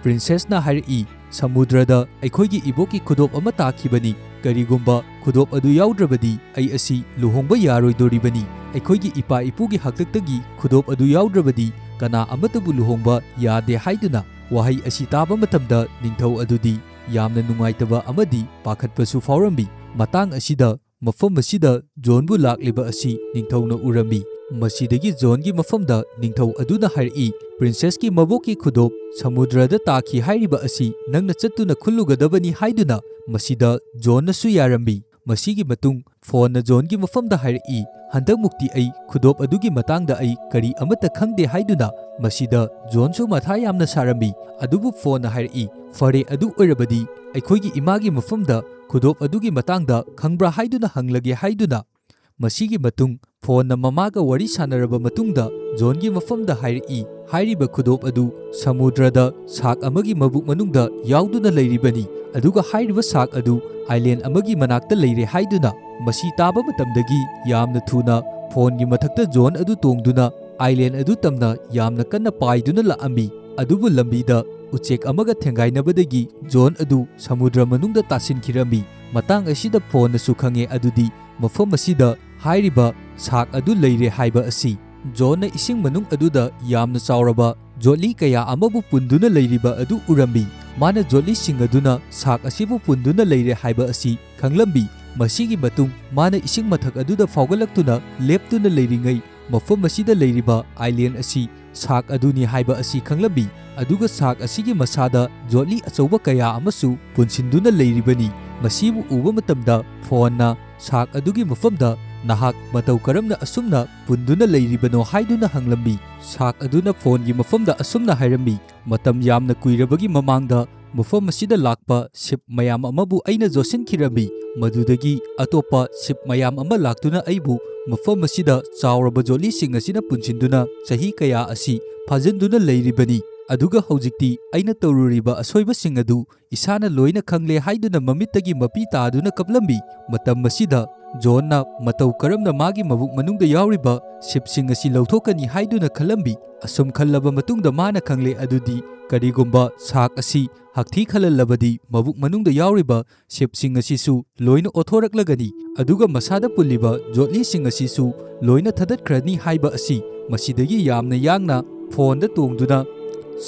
ꯄ꯭ꯔꯤꯟꯁꯦꯁꯅ ꯍꯥꯏꯔꯛꯏ, "ꯁꯃꯨꯗ꯭ꯔꯗ ꯑꯩꯈꯣꯏꯒꯤ ꯏꯕꯣꯛꯀꯤ ꯈꯨꯗꯣꯞ ꯑꯃ ꯇꯥꯈꯤꯕꯅꯤ꯫ ꯀꯔꯤꯒꯨꯝꯕ ꯈꯨꯗꯣꯞ ꯑꯗꯨ ꯌꯥꯎꯗ꯭ꯔꯕꯗꯤ ꯑꯩ ꯑꯁꯤ ꯂꯨꯍꯣꯡꯕ ꯌꯥꯔꯣꯏꯗꯣꯔꯤꯕꯅꯤ꯫ ꯑꯩꯈꯣꯏꯒꯤ ꯏꯄꯥ ꯏꯄꯨꯒꯤ ꯍꯥꯛꯇꯛꯇꯒꯤ ꯈꯨꯗꯣꯞ ꯑꯗꯨ ꯌꯥꯎꯗ꯭ꯔꯕꯗꯤ ꯀꯅꯥ ꯑꯃꯠꯇꯕꯨ ꯂꯨꯍꯣꯡꯕ ꯌꯥꯗꯦ" ꯍꯥꯏꯗꯨꯅ꯫ ꯋꯥꯍꯩ ꯑꯁꯤ ꯇꯥꯕ ꯃꯇꯝꯗ ꯅꯤꯡꯊꯧ ꯑꯗꯨꯗꯤ ꯌꯥꯝꯅ ꯅꯨꯡꯉꯥꯏꯇꯕ ꯑꯃꯗꯤ ꯄꯥꯈꯠꯄꯁꯨ ꯐꯥꯎꯔꯝꯃꯤ꯫ ꯃꯇꯥꯡ ꯑꯁꯤꯗ ꯃꯐꯝ ꯑꯁꯤꯗ ꯖꯣꯟꯕꯨ ꯂꯥꯛꯂꯤꯕ ꯑꯁꯤ ꯅꯤꯡꯊꯧꯅ ꯎꯔꯝꯃꯤ꯫ ꯃꯁꯤꯗꯒꯤ ꯖꯣꯟꯒꯤ ꯃꯐꯝꯗ ꯅꯤꯡꯊꯧ ꯑꯗꯨꯅ ꯍꯥꯏꯔꯛꯏ, "ꯄ꯭ꯔꯤꯟꯁꯦꯁꯀꯤ ꯃꯕꯣꯛꯀꯤ ꯈꯨꯗꯣꯞ ꯁꯃꯨꯗ꯭ꯔꯗ ꯇꯥꯈꯤ ꯍꯥꯏꯔꯤꯕ ꯑꯁꯤ ꯅꯪꯅ ꯆꯠꯇꯨꯅ ꯈꯨꯜꯂꯨꯒꯗꯕꯅꯤ" ꯍꯥꯏꯗꯨꯅ꯫ ꯃꯁꯤꯗ ꯖꯣꯟꯅꯁꯨ ꯌꯥꯔꯝꯃꯤ꯫ ꯃꯁꯤꯒꯤ ꯃꯇꯨꯡ ꯐꯣꯟꯅ ꯖꯣꯟꯒꯤ ꯃꯐꯝꯗ ꯍꯥꯏꯔꯛꯏ, "ꯍꯟꯗꯛꯃꯨꯛꯇꯤ ꯑꯩ ꯈꯨꯗꯣꯞ ꯑꯗꯨꯒꯤ ꯃꯇꯥꯡꯗ ꯑꯩ ꯀꯔꯤ ꯑꯃꯠꯇ ꯈꯪꯗꯦ" ꯍꯥꯏꯗꯨꯅ꯫ ꯃꯁꯤꯗ ꯖꯣꯟꯁꯨ ꯃꯊꯥ ꯌꯥꯝꯅ ꯁꯥꯔꯝꯃꯤ꯫ ꯑꯗꯨꯕꯨ ꯐꯣꯟꯅ ꯍꯥꯏꯔꯛꯏ, "ꯐꯔꯦ, ꯑꯗꯨ ꯑꯣꯏꯔꯕꯗꯤ ꯑꯩꯈꯣꯏꯒꯤ ꯏꯃꯥꯒꯤ ꯃꯐꯝꯗ ꯈꯨꯗꯣꯞ ꯑꯗꯨꯒꯤ ꯃꯇꯥꯡꯗ ꯈꯪꯕ꯭ꯔꯥ ꯍꯥꯏꯗꯨꯅ ꯍꯪꯂꯒꯦ" ꯍꯥꯏꯗꯨꯅ꯫ ꯃꯁꯤꯒꯤ ꯃꯇꯨꯡ ꯐꯣꯟꯅ ꯃꯃꯥꯒ ꯋꯥꯔꯤ ꯁꯥꯟꯅꯔꯕ ꯃꯇꯨꯡꯗ ꯖꯣꯟꯒꯤ ꯃꯐꯝꯗ ꯍꯥꯏꯔꯛꯏ, "ꯍꯥꯏꯔꯤꯕ ꯈꯨꯗꯣꯞ ꯑꯗꯨ ꯁꯃꯨꯗ꯭ꯔꯗ ꯁꯥꯛ ꯑꯃꯒꯤ ꯃꯕꯨꯛ ꯃꯅꯨꯡꯗ ꯌꯥꯎꯗꯨꯅ ꯂꯩꯔꯤꯕꯅꯤ, ꯑꯗꯨꯒ ꯍꯥꯏꯔꯤꯕ ꯁꯥꯛ ꯑꯗꯨ ꯑꯥꯏꯂꯦꯟ ꯑꯃꯒꯤ ꯃꯅꯥꯛꯇ ꯂꯩꯔꯦ" ꯍꯥꯏꯗꯨꯅ꯫ ꯃꯁꯤ ꯇꯥꯕ ꯃꯇꯝꯗꯒꯤ ꯌꯥꯝꯅ ꯊꯨꯅ ꯐꯣꯟꯒꯤ ꯃꯊꯛꯇ ꯖꯣꯟ ꯑꯗꯨ ꯇꯣꯡꯗꯨꯅ ꯑꯥꯏꯂꯦꯟ ꯑꯗꯨ ꯇꯝꯅ ꯌꯥꯝꯅ ꯀꯟꯅ ꯄꯥꯏꯗꯨꯅ ꯂꯥꯛꯑꯝꯃꯤ꯫ ꯑꯗꯨꯕꯨ ꯂꯝꯕꯤꯗ ꯎꯆꯦꯛ ꯑꯃꯒ ꯊꯦꯡꯒꯥꯏꯅꯕꯗꯒꯤ ꯖꯣꯟ ꯑꯗꯨ ꯁꯃꯨꯗ꯭ꯔ ꯃꯅꯨꯡꯗ ꯇꯥꯁꯤꯟꯈꯤꯔꯝꯃꯤ꯫ ꯃꯇꯥꯡ ꯑꯁꯤꯗ ꯐꯣꯟꯅꯁꯨ ꯈꯪꯉꯦ ꯑꯗꯨꯗꯤ ꯃꯐꯝ ꯑꯁꯤꯗ ꯍꯥꯏꯔꯤꯕ ꯁꯥꯛ ꯑꯗꯨ ꯂꯩꯔꯦ ꯍꯥꯏꯕ ꯑꯁꯤ꯫ ꯖꯣꯟꯅ ꯏꯁꯤꯡ ꯃꯅꯨꯡ ꯑꯗꯨꯗ ꯌꯥꯝꯅ ꯆꯥꯎꯔꯕ ꯖꯣꯠꯂꯤ ꯀꯌꯥ ꯑꯃꯕꯨ ꯄꯨꯟꯗꯨꯅ ꯂꯩꯔꯤꯕ ꯑꯗꯨ ꯎꯔꯝꯃꯤ꯫ ꯃꯥꯅ ꯖꯣꯠꯂꯤꯁꯤꯡ ꯑꯗꯨꯅ ꯁꯥꯛ ꯑꯁꯤꯕꯨ ꯄꯨꯟꯗꯨꯅ ꯂꯩꯔꯦ ꯍꯥꯏꯕ ꯑꯁꯤ ꯈꯪꯂꯝꯃꯤ꯫ ꯃꯁꯤꯒꯤ ꯃꯇꯨꯡ ꯃꯥꯅ ꯏꯁꯤꯡ ꯃꯊꯛ ꯑꯗꯨꯗ ꯐꯥꯎꯒꯠꯂꯛꯇꯨꯅ ꯂꯦꯞꯇꯨꯅ ꯂꯩꯔꯤꯉꯩ ꯃꯐꯝ ꯑꯁꯤꯗ ꯂꯩꯔꯤꯕ ꯑꯥꯏꯂꯦꯟ ꯑꯁꯤ ꯁꯥꯛ ꯑꯗꯨꯅꯤ ꯍꯥꯏꯕ ꯑꯁꯤ ꯈꯪꯂꯝꯃꯤ꯫ ꯑꯗꯨꯒ ꯁꯥꯛ ꯑꯁꯤꯒꯤ ꯃꯁꯥꯗ ꯖꯣꯠꯂꯤ ꯑꯆꯧꯕ ꯀꯌꯥ ꯑꯃꯁꯨ ꯄꯨꯟꯁꯤꯟꯗꯨꯅ ꯂꯩꯔꯤꯕꯅꯤ꯫ ꯃꯁꯤꯕꯨ ꯎꯕ ꯃꯇꯝꯗ ꯐꯣꯟꯅ ꯁꯥꯛ ꯑꯗꯨꯒꯤ ꯃꯐꯝꯗ ꯅꯍꯥꯛ ꯃꯇꯧ ꯀꯔꯝꯅ ꯑꯁꯨꯝꯅ ꯄꯨꯟꯗꯨꯅ ꯂꯩꯔꯤꯕꯅꯣ ꯍꯥꯏꯗꯨꯅ ꯍꯪꯂꯝꯃꯤ꯫ ꯁꯥꯛ ꯑꯗꯨꯅ ꯐꯣꯟꯒꯤ ꯃꯐꯝꯗ ꯑꯁꯨꯝꯅ ꯍꯥꯏꯔꯝꯃꯤ, "ꯃꯇꯝ ꯌꯥꯝꯅ ꯀꯨꯏꯔꯕꯒꯤ ꯃꯃꯥꯡꯗ ꯃꯐꯝ ꯑꯁꯤꯗ ꯂꯥꯛꯄ ꯁꯤꯞ ꯃꯌꯥꯝ ꯑꯃꯕꯨ ꯑꯩꯅ ꯖꯣꯠꯁꯤꯟꯈꯤꯔꯝꯃꯤ꯫ ꯃꯗꯨꯗꯒꯤ ꯑꯇꯣꯞꯄ ꯁꯤꯞ ꯃꯌꯥꯝ ꯑꯃ ꯂꯥꯛꯇꯨꯅ ꯑꯩꯕꯨ ꯃꯐꯝ ꯑꯁꯤꯗ ꯆꯥꯎꯔꯕ ꯖꯣꯠꯂꯤꯁꯤꯡ ꯑꯁꯤꯅ ꯄꯨꯟꯁꯤꯟꯗꯨꯅ ꯆꯍꯤ ꯀꯌꯥ ꯑꯁꯤ ꯐꯥꯖꯤꯟꯗꯨꯅ ꯂꯩꯔꯤꯕꯅꯤ꯫ ꯑꯗꯨꯒ ꯍꯧꯖꯤꯛꯇꯤ ꯑꯩꯅ ꯇꯧꯔꯨꯔꯤꯕ ꯑꯁꯣꯏꯕꯁꯤꯡ ꯑꯗꯨ ꯏꯁꯥꯅ ꯂꯣꯏꯅ ꯈꯪꯂꯦ" ꯍꯥꯏꯗꯨꯅ ꯃꯃꯤꯠꯇꯒꯤ ꯃꯄꯤ ꯇꯥꯗꯨꯅ ꯀꯞꯂꯝꯃꯤ꯫ ꯃꯇꯝ ꯑꯁꯤꯗ ꯖꯣꯟꯅ ꯃꯇꯧ ꯀꯔꯝꯅ ꯃꯥꯒꯤ ꯃꯕꯨꯛ ꯃꯅꯨꯡꯗ ꯌꯥꯎꯔꯤꯕ ꯁꯤꯞꯁꯤꯡ ꯑꯁꯤ ꯂꯧꯊꯣꯛꯀꯅꯤ ꯍꯥꯏꯗꯨꯅ ꯈꯜꯂꯝꯃꯤ꯫ ꯑꯁꯨꯝ ꯈꯜꯂꯕ ꯃꯇꯨꯡꯗ ꯃꯥꯅ ꯈꯪꯂꯦ ꯑꯗꯨꯗꯤ ꯀꯔꯤꯒꯨꯝꯕ ꯁꯥꯛ ꯑꯁꯤ ꯍꯛꯊꯤ ꯈꯜꯍꯜꯂꯕꯗꯤ ꯃꯕꯨꯛ ꯃꯅꯨꯡꯗ ꯌꯥꯎꯔꯤꯕ ꯁꯤꯞꯁꯤꯡ ꯑꯁꯤꯁꯨ ꯂꯣꯏꯅ ꯑꯣꯊꯣꯔꯛꯂꯒꯅꯤ, ꯑꯗꯨꯒ ꯃꯁꯥꯗ ꯄꯨꯜꯂꯤꯕ ꯖꯣꯠꯂꯤꯁꯤꯡ ꯑꯁꯤꯁꯨ ꯂꯣꯏꯅ ꯊꯗꯠꯈ꯭ꯔꯅꯤ ꯍꯥꯏꯕ ꯑꯁꯤ꯫ ꯃꯁꯤꯗꯒꯤ ꯌꯥꯝꯅ ꯌꯥꯡꯅ ꯐꯣꯟꯗ ꯇꯣꯡꯗꯨꯅ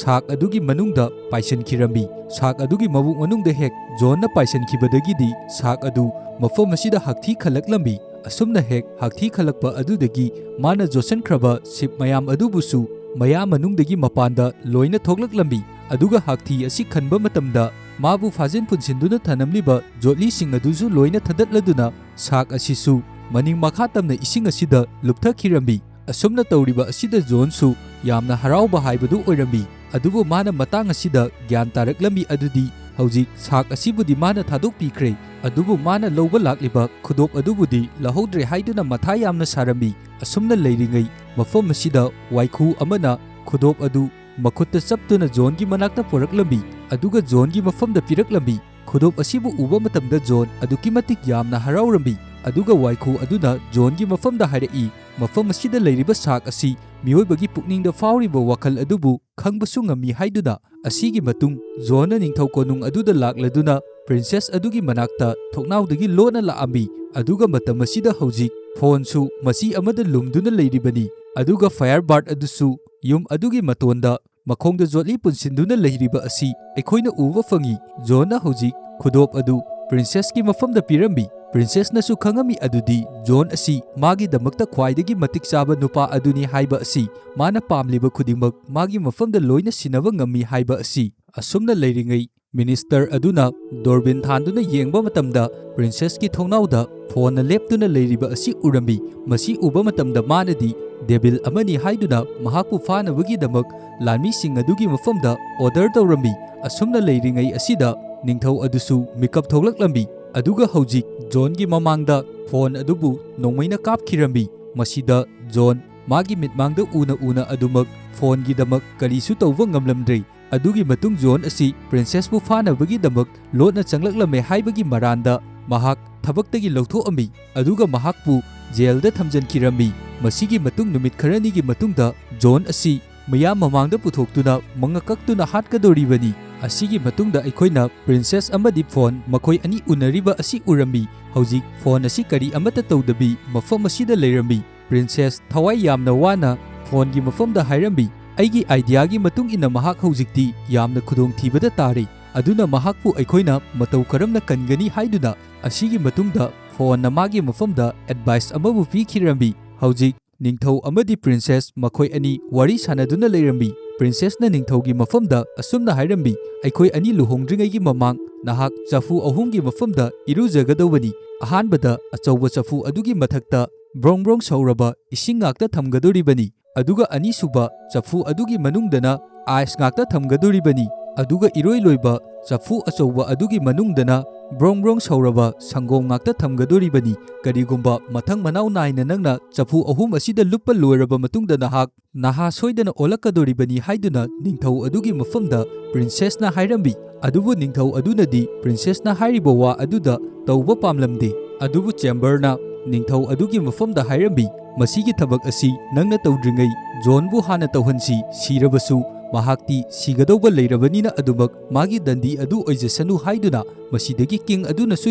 ꯁꯥꯛ ꯑꯗꯨꯒꯤ ꯃꯅꯨꯡꯗ ꯄꯥꯏꯁꯤꯟꯈꯤꯔꯝꯃꯤ꯫ ꯁꯥꯛ ꯑꯗꯨꯒꯤ ꯃꯕꯨꯛ ꯃꯅꯨꯡꯗ ꯍꯦꯛ ꯖꯣꯟꯅ ꯄꯥꯏꯁꯤꯟꯈꯤꯕꯗꯒꯤꯗꯤ ꯁꯥꯛ ꯑꯗꯨ ꯃꯐꯝ ꯑꯁꯤꯗ ꯍꯛꯊꯤ ꯈꯜꯂꯛꯂꯝꯃꯤ꯫ ꯑꯁꯨꯝꯅ ꯍꯦꯛ ꯍꯛꯊꯤ ꯈꯜꯂꯛꯄ ꯑꯗꯨꯗꯒꯤ ꯃꯥꯅ ꯖꯣꯠꯁꯟꯈ꯭ꯔꯕ ꯁꯤꯞ ꯃꯌꯥꯝ ꯑꯗꯨꯕꯨꯁꯨ ꯃꯌꯥ ꯃꯅꯨꯡꯗꯒꯤ ꯃꯄꯥꯟꯗ ꯂꯣꯏꯅ ꯊꯣꯛꯂꯛꯂꯝꯃꯤ꯫ ꯑꯗꯨꯒ ꯍꯛꯊꯤ ꯑꯁꯤ ꯈꯟꯕ ꯃꯇꯝꯗ ꯃꯥꯕꯨ ꯐꯥꯖꯤꯟ ꯄꯨꯟꯁꯤꯟꯗꯨꯅ ꯊꯅꯝꯂꯤꯕ ꯖꯣꯠꯂꯤꯁꯤꯡ ꯑꯗꯨꯁꯨ ꯂꯣꯏꯅ ꯊꯗꯠꯂꯗꯨꯅ ꯁꯥꯛ ꯑꯁꯤꯁꯨ ꯃꯅꯤꯡ ꯃꯈꯥ ꯇꯝꯅ ꯏꯁꯤꯡ ꯑꯁꯤꯗ ꯂꯨꯞꯊꯈꯤꯔꯝꯃꯤ꯫ ꯑꯁꯨꯝꯅ ꯇꯧꯔꯤꯕ ꯑꯁꯤꯗ ꯖꯣꯟꯁꯨ ꯌꯥꯝꯅ ꯍꯔꯥꯎꯕ ꯍꯥꯏꯕꯗꯨ ꯑꯣꯏꯔꯝꯃꯤ꯫ ꯑꯗꯨꯕꯨ ꯃꯥꯅ ꯃꯇꯥꯡ ꯑꯁꯤꯗ ꯒ꯭ꯌꯥꯟ ꯇꯥꯔꯛꯂꯝꯃꯤ ꯑꯗꯨꯗꯤ ꯍꯧꯖꯤꯛ ꯁꯥꯛ ꯑꯁꯤꯕꯨꯗꯤ ꯃꯥꯅ ꯊꯥꯗꯣꯛꯄꯤꯈ꯭ꯔꯦ, ꯑꯗꯨꯕꯨ ꯃꯥꯅ ꯂꯧꯕ ꯂꯥꯛꯂꯤꯕ ꯈꯨꯗꯣꯞ ꯑꯗꯨꯕꯨꯗꯤ ꯂꯧꯍꯧꯗ꯭ꯔꯦ ꯍꯥꯏꯗꯨꯅ ꯃꯊꯥ ꯌꯥꯝꯅ ꯁꯥꯔꯝꯃꯤ꯫ ꯑꯁꯨꯝꯅ ꯂꯩꯔꯤꯉꯩ ꯃꯐꯝ ꯑꯁꯤꯗ ꯋꯥꯏꯈꯨ ꯑꯃꯅ ꯈꯨꯗꯣꯞ ꯑꯗꯨ ꯃꯈꯨꯠꯇ ꯆꯞꯇꯨꯅ ꯖꯣꯟꯒꯤ ꯃꯅꯥꯛꯇ ꯄꯨꯔꯛꯂꯝꯃꯤ, ꯑꯗꯨꯒ ꯖꯣꯟꯒꯤ ꯃꯐꯝꯗ ꯄꯤꯔꯛꯂꯝꯃꯤ꯫ ꯈꯨꯗꯣꯞ ꯑꯁꯤꯕꯨ ꯎꯕ ꯃꯇꯝꯗ ꯖꯣꯟ ꯑꯗꯨꯛꯀꯤ ꯃꯇꯤꯛ ꯌꯥꯝꯅ ꯍꯔꯥꯎꯔꯝꯃꯤ, ꯑꯗꯨꯒ ꯋꯥꯏꯈꯨ ꯑꯗꯨꯅ ꯖꯣꯟꯒꯤ ꯃꯐꯝꯗ ꯍꯥꯏꯔꯛꯏ, "ꯃꯐꯝ ꯑꯁꯤꯗ ꯂꯩꯔꯤꯕ ꯁꯥꯛ ꯑꯁꯤ ꯃꯤꯑꯣꯏꯕꯒꯤ ꯄꯨꯛꯅꯤꯡꯗ ꯐꯥꯎꯔꯤꯕ ꯋꯥꯈꯜ ꯑꯗꯨꯕꯨ ꯈꯪꯕꯁꯨ ꯉꯝꯃꯤ ꯍꯥꯏꯗꯨꯅ, ꯑꯁꯤꯒꯤ ꯃꯇꯨꯡ ꯖꯣꯟꯅ ꯅꯤꯡꯊꯧ ꯀꯣꯅꯨꯡ ꯑꯗꯨꯗ ꯂꯥꯛꯂꯗꯨꯅ ꯄ꯭ꯔꯤꯟꯁꯦꯁ ꯑꯗꯨꯒꯤ ꯃꯅꯥꯛꯇ ꯊꯣꯡꯅꯥꯎꯗꯒꯤ ꯂꯣꯟꯅ ꯂꯥꯛꯑꯝꯃꯤ꯫ ꯑꯗꯨꯒ ꯃꯇꯝ ꯑꯁꯤꯗ ꯍꯧꯖꯤꯛ ꯐꯣꯟꯁꯨ ꯃꯆꯤ ꯑꯃꯗ ꯂꯨꯝꯗꯨꯅ ꯂꯩꯔꯤꯕꯅꯤ꯫ ꯑꯗꯨꯒ ꯐꯥꯌꯔ ꯕꯥꯔꯗ ꯑꯗꯨꯁꯨ ꯌꯨꯝ ꯑꯗꯨꯒꯤ ꯃꯇꯣꯟꯗ ꯃꯈꯣꯡꯗ ꯖꯣꯠꯂꯤ ꯄꯨꯟꯁꯤꯟꯗꯨꯅ ꯂꯩꯔꯤꯕ ꯑꯁꯤ ꯑꯩꯈꯣꯏꯅ ꯎꯕ ꯐꯪꯏ꯫ ꯖꯣꯟꯅ ꯍꯧꯖꯤꯛ ꯈꯨꯗꯣꯞ ꯑꯗꯨ ꯄ꯭ꯔꯤꯟꯁꯦꯁꯀꯤ ꯃꯐꯝꯗ ꯄꯤꯔꯝꯃꯤ꯫ ꯄ꯭ꯔꯤꯟꯁꯦꯁꯅꯁꯨ ꯈꯪꯉꯝꯃꯤ ꯑꯗꯨꯗꯤ ꯖꯣꯟ ꯑꯁꯤ ꯃꯥꯒꯤꯗꯃꯛꯇ ꯈ꯭ꯋꯥꯏꯗꯒꯤ ꯃꯇꯤꯛ ꯆꯥꯕ ꯅꯨꯄꯥ ꯑꯗꯨꯅꯤ ꯍꯥꯏꯕ ꯑꯁꯤ, ꯃꯥꯅ ꯄꯥꯝꯂꯤꯕ ꯈꯨꯗꯤꯡꯃꯛ ꯃꯥꯒꯤ ꯃꯐꯝꯗ ꯂꯣꯏꯅ ꯁꯤꯟꯅꯕ ꯉꯝꯃꯤ ꯍꯥꯏꯕ ꯑꯁꯤ꯫ ꯑꯁꯨꯝꯅ ꯂꯩꯔꯤꯉꯩ, ꯃꯤꯅꯤꯁꯇꯔ ꯑꯗꯨꯅ ꯗꯣꯔꯕꯤꯟ ꯊꯥꯟꯗꯨꯅ ꯌꯦꯡꯕ ꯃꯇꯝꯗ ꯄ꯭ꯔꯤꯟꯁꯦꯁꯀꯤ ꯊꯣꯡꯅꯥꯎꯗ ꯐꯣꯟꯅ ꯂꯦꯞꯇꯨꯅ ꯂꯩꯔꯤꯕ ꯑꯁꯤ ꯎꯔꯝꯃꯤ꯫ ꯃꯁꯤ ꯎꯕ ꯃꯇꯝꯗ ꯃꯥꯅꯗꯤ ꯗꯦꯕꯤꯜ ꯑꯃꯅꯤ ꯍꯥꯏꯗꯨꯅ ꯃꯍꯥꯛꯄꯨ ꯐꯥꯅꯕꯒꯤꯗꯃꯛ ꯂꯥꯟꯃꯤꯁꯤꯡ ꯑꯗꯨꯒꯤ ꯃꯐꯝꯗ ꯑꯣꯔꯗꯔ ꯇꯧꯔꯝꯃꯤ꯫ ꯑꯁꯨꯝꯅ ꯂꯩꯔꯤꯉꯩ ꯑꯁꯤꯗ ꯅꯤꯡꯊꯧ ꯑꯗꯨꯁꯨ ꯃꯤꯀꯞ ꯊꯣꯛꯂꯛꯂꯝꯃꯤ꯫ ꯑꯗꯨꯒ ꯍꯧꯖꯤꯛ ꯖꯣꯟꯒꯤ ꯃꯃꯥꯡꯗ ꯐꯣꯟ ꯑꯗꯨꯕꯨ ꯅꯣꯡꯃꯩꯅ ꯀꯥꯞꯈꯤꯔꯝꯃꯤ꯫ ꯃꯁꯤꯗ ꯖꯣꯟ ꯃꯥꯒꯤ ꯃꯤꯠꯃꯥꯡꯗ ꯎꯅ ꯎꯅ ꯑꯗꯨꯃꯛ ꯐꯣꯟꯒꯤꯗꯃꯛ ꯀꯔꯤꯁꯨ ꯇꯧꯕ ꯉꯝꯂꯝꯗ꯭ꯔꯦ꯫ ꯑꯗꯨꯒꯤ ꯃꯇꯨꯡ ꯖꯣꯟ ꯑꯁꯤ ꯄ꯭ꯔꯤꯟꯁꯦꯁꯄꯨ ꯐꯥꯅꯕꯒꯤꯗꯃꯛ ꯂꯣꯠꯅ ꯆꯪꯂꯛꯂꯝꯃꯦ ꯍꯥꯏꯕꯒꯤ ꯃꯔꯥꯟꯗ ꯃꯍꯥꯛ ꯊꯕꯛꯇꯒꯤ ꯂꯧꯊꯣꯛꯑꯝꯃꯤ, ꯑꯗꯨꯒ ꯃꯍꯥꯛꯄꯨ ꯖꯦꯜꯗ ꯊꯝꯖꯤꯟꯈꯤꯔꯝꯃꯤ꯫ ꯃꯁꯤꯒꯤ ꯃꯇꯨꯡ ꯅꯨꯃꯤꯠ ꯈꯔꯅꯤꯒꯤ ꯃꯇꯨꯡꯗ ꯖꯣꯟ ꯑꯁꯤ ꯃꯤꯌꯥꯝ ꯃꯃꯥꯡꯗ ꯄꯨꯊꯣꯛꯇꯨꯅ ꯃꯉꯛ ꯀꯛꯇꯨꯅ ꯍꯥꯠꯀꯗꯧꯔꯤꯕꯅꯤ꯫ ꯑꯁꯤꯒꯤ ꯃꯇꯨꯡꯗ ꯑꯩꯈꯣꯏꯅ ꯄ꯭ꯔꯤꯟꯁꯦꯁ ꯑꯃꯗꯤ ꯐꯣꯟ ꯃꯈꯣꯏ ꯑꯅꯤ ꯎꯅꯔꯤꯕ ꯑꯁꯤ ꯎꯔꯝꯃꯤ꯫ ꯍꯧꯖꯤꯛ ꯐꯣꯟ ꯑꯁꯤ ꯀꯔꯤ ꯑꯃꯠꯇ ꯇꯧꯗꯕꯤ ꯃꯐꯝ ꯑꯁꯤꯗ ꯂꯩꯔꯝꯃꯤ꯫ ꯄ꯭ꯔꯤꯟꯁꯦꯁ ꯊꯋꯥꯏ ꯌꯥꯝꯅ ꯋꯥꯅ ꯐꯣꯟꯒꯤ ꯃꯐꯝꯗ ꯍꯥꯏꯔꯝꯃꯤ꯫ ꯑꯩꯒꯤ ꯑꯥꯏꯗꯤꯌꯥꯒꯤ ꯃꯇꯨꯡ ꯏꯟꯅ ꯃꯍꯥꯛ ꯍꯧꯖꯤꯛꯇꯤ ꯌꯥꯝꯅ ꯈꯨꯗꯣꯡꯊꯤꯕꯗ ꯇꯥꯔꯦ, ꯑꯗꯨꯅ ꯃꯍꯥꯛꯄꯨ ꯑꯩꯈꯣꯏꯅ ꯃꯇꯧ ꯀꯔꯝꯅ ꯀꯟꯒꯅꯤ ꯍꯥꯏꯗꯨꯅ꯫ ꯑꯁꯤꯒꯤ ꯃꯇꯨꯡꯗ ꯐꯣꯟꯅ ꯃꯥꯒꯤ ꯃꯐꯝꯗ ꯑꯦꯗꯚꯥꯏꯁ ꯑꯃꯕꯨ ꯄꯤꯈꯤꯔꯝꯃꯤ꯫ ꯍꯧꯖꯤꯛ ꯅꯤꯡꯊꯧ ꯑꯃꯗꯤ ꯄ꯭ꯔꯤꯟꯁꯦꯁ ꯃꯈꯣꯏ ꯑꯅꯤ ꯋꯥꯔꯤ ꯁꯥꯟꯅꯗꯨꯅ ꯂꯩꯔꯝꯃꯤ꯫ ꯄ꯭ꯔꯤꯟꯁꯦꯁꯅ ꯅꯤꯡꯊꯧꯒꯤ ꯃꯐꯝꯗ ꯑꯁꯨꯝꯅ ꯍꯥꯏꯔꯝꯃꯤ, "ꯑꯩꯈꯣꯏ ꯑꯅꯤ ꯂꯨꯍꯣꯡꯗ꯭ꯔꯤꯉꯩꯒꯤ ꯃꯃꯥꯡ ꯅꯍꯥꯛ ꯆꯐꯨ ꯑꯍꯨꯝꯒꯤ ꯃꯐꯝꯗ ꯏꯔꯨꯖꯒꯗꯧꯕꯅꯤ꯫ ꯑꯍꯥꯟꯕꯗ ꯑꯆꯧꯕ ꯆꯐꯨ ꯑꯗꯨꯒꯤ ꯃꯊꯛꯇ ꯕ꯭ꯔꯣꯡ ꯕ꯭ꯔꯣꯡ ꯁꯧꯔꯕ ꯏꯁꯤꯡ ꯉꯥꯛꯇ ꯊꯝꯒꯗꯧꯔꯤꯕꯅꯤ, ꯑꯗꯨꯒ ꯑꯅꯤꯁꯨꯕ ꯆꯐꯨ ꯑꯗꯨꯒꯤ ꯃꯅꯨꯡꯗꯅ ꯑꯥꯏꯁ ꯉꯥꯛꯇ ꯊꯝꯒꯗꯧꯔꯤꯕꯅꯤ, ꯑꯗꯨꯒ ꯏꯔꯣꯏ ꯂꯣꯏꯕ ꯆꯐꯨ ꯑꯆꯧꯕ ꯑꯗꯨꯒꯤ ꯃꯅꯨꯡꯗꯅ ꯕ꯭ꯔꯣꯡ ꯕ꯭ꯔꯣꯡ ꯁꯧꯔꯕ ꯁꯪꯒꯣꯝ ꯉꯥꯛꯇ ꯊꯝꯒꯗꯧꯔꯤꯕꯅꯤ꯫ ꯀꯔꯤꯒꯨꯝꯕ ꯃꯊꯪ ꯃꯅꯥꯎ ꯅꯥꯏꯅ ꯅꯪꯅ ꯆꯐꯨ ꯑꯍꯨꯝ ꯑꯁꯤꯗ ꯂꯨꯞꯄ ꯂꯣꯏꯔꯕ ꯃꯇꯨꯡꯗ ꯅꯍꯥꯛ ꯅꯍꯥ ꯁꯣꯏꯗꯅ ꯑꯣꯜꯂꯛꯀꯗꯧꯔꯤꯕꯅꯤ" ꯍꯥꯏꯗꯨꯅ ꯅꯤꯡꯊꯧ ꯑꯗꯨꯒꯤ ꯃꯐꯝꯗ ꯄ꯭ꯔꯤꯟꯁꯦꯁꯅ ꯍꯥꯏꯔꯝꯃꯤ꯫ ꯑꯗꯨꯕꯨ ꯅꯤꯡꯊꯧ ꯑꯗꯨꯅꯗꯤ ꯄ꯭ꯔꯤꯟꯁꯦꯁꯅ ꯍꯥꯏꯔꯤꯕ ꯋꯥ ꯑꯗꯨꯗ ꯇꯧꯕ ꯄꯥꯝꯂꯝꯗꯦ꯫ ꯑꯗꯨꯕꯨ ꯆꯦꯝꯕꯔꯅ ꯅꯤꯡꯊꯧ ꯑꯗꯨꯒꯤ ꯃꯐꯝꯗ ꯍꯥꯏꯔꯝꯃꯤ, "ꯃꯁꯤꯒꯤ ꯊꯕꯛ ꯑꯁꯤ ꯅꯪꯅ ꯇꯧꯗ꯭ꯔꯤꯉꯩ ꯖꯣꯟꯕꯨ ꯍꯥꯟꯅ ꯇꯧꯍꯟꯁꯤ, ꯁꯤꯔꯕꯁꯨ ꯃꯍꯥꯛꯇꯤ ꯁꯤꯒꯗꯧꯕ ꯂꯩꯔꯕꯅꯤꯅ ꯑꯗꯨꯃꯛ ꯃꯥꯒꯤ ꯗꯟꯗꯤ ꯑꯗꯨ ꯑꯣꯏꯖꯁꯅꯨ" ꯍꯥꯏꯗꯨꯅ ꯃꯁꯤꯗꯒꯤ ꯀꯤꯡ ꯑꯗꯨꯅꯁꯨ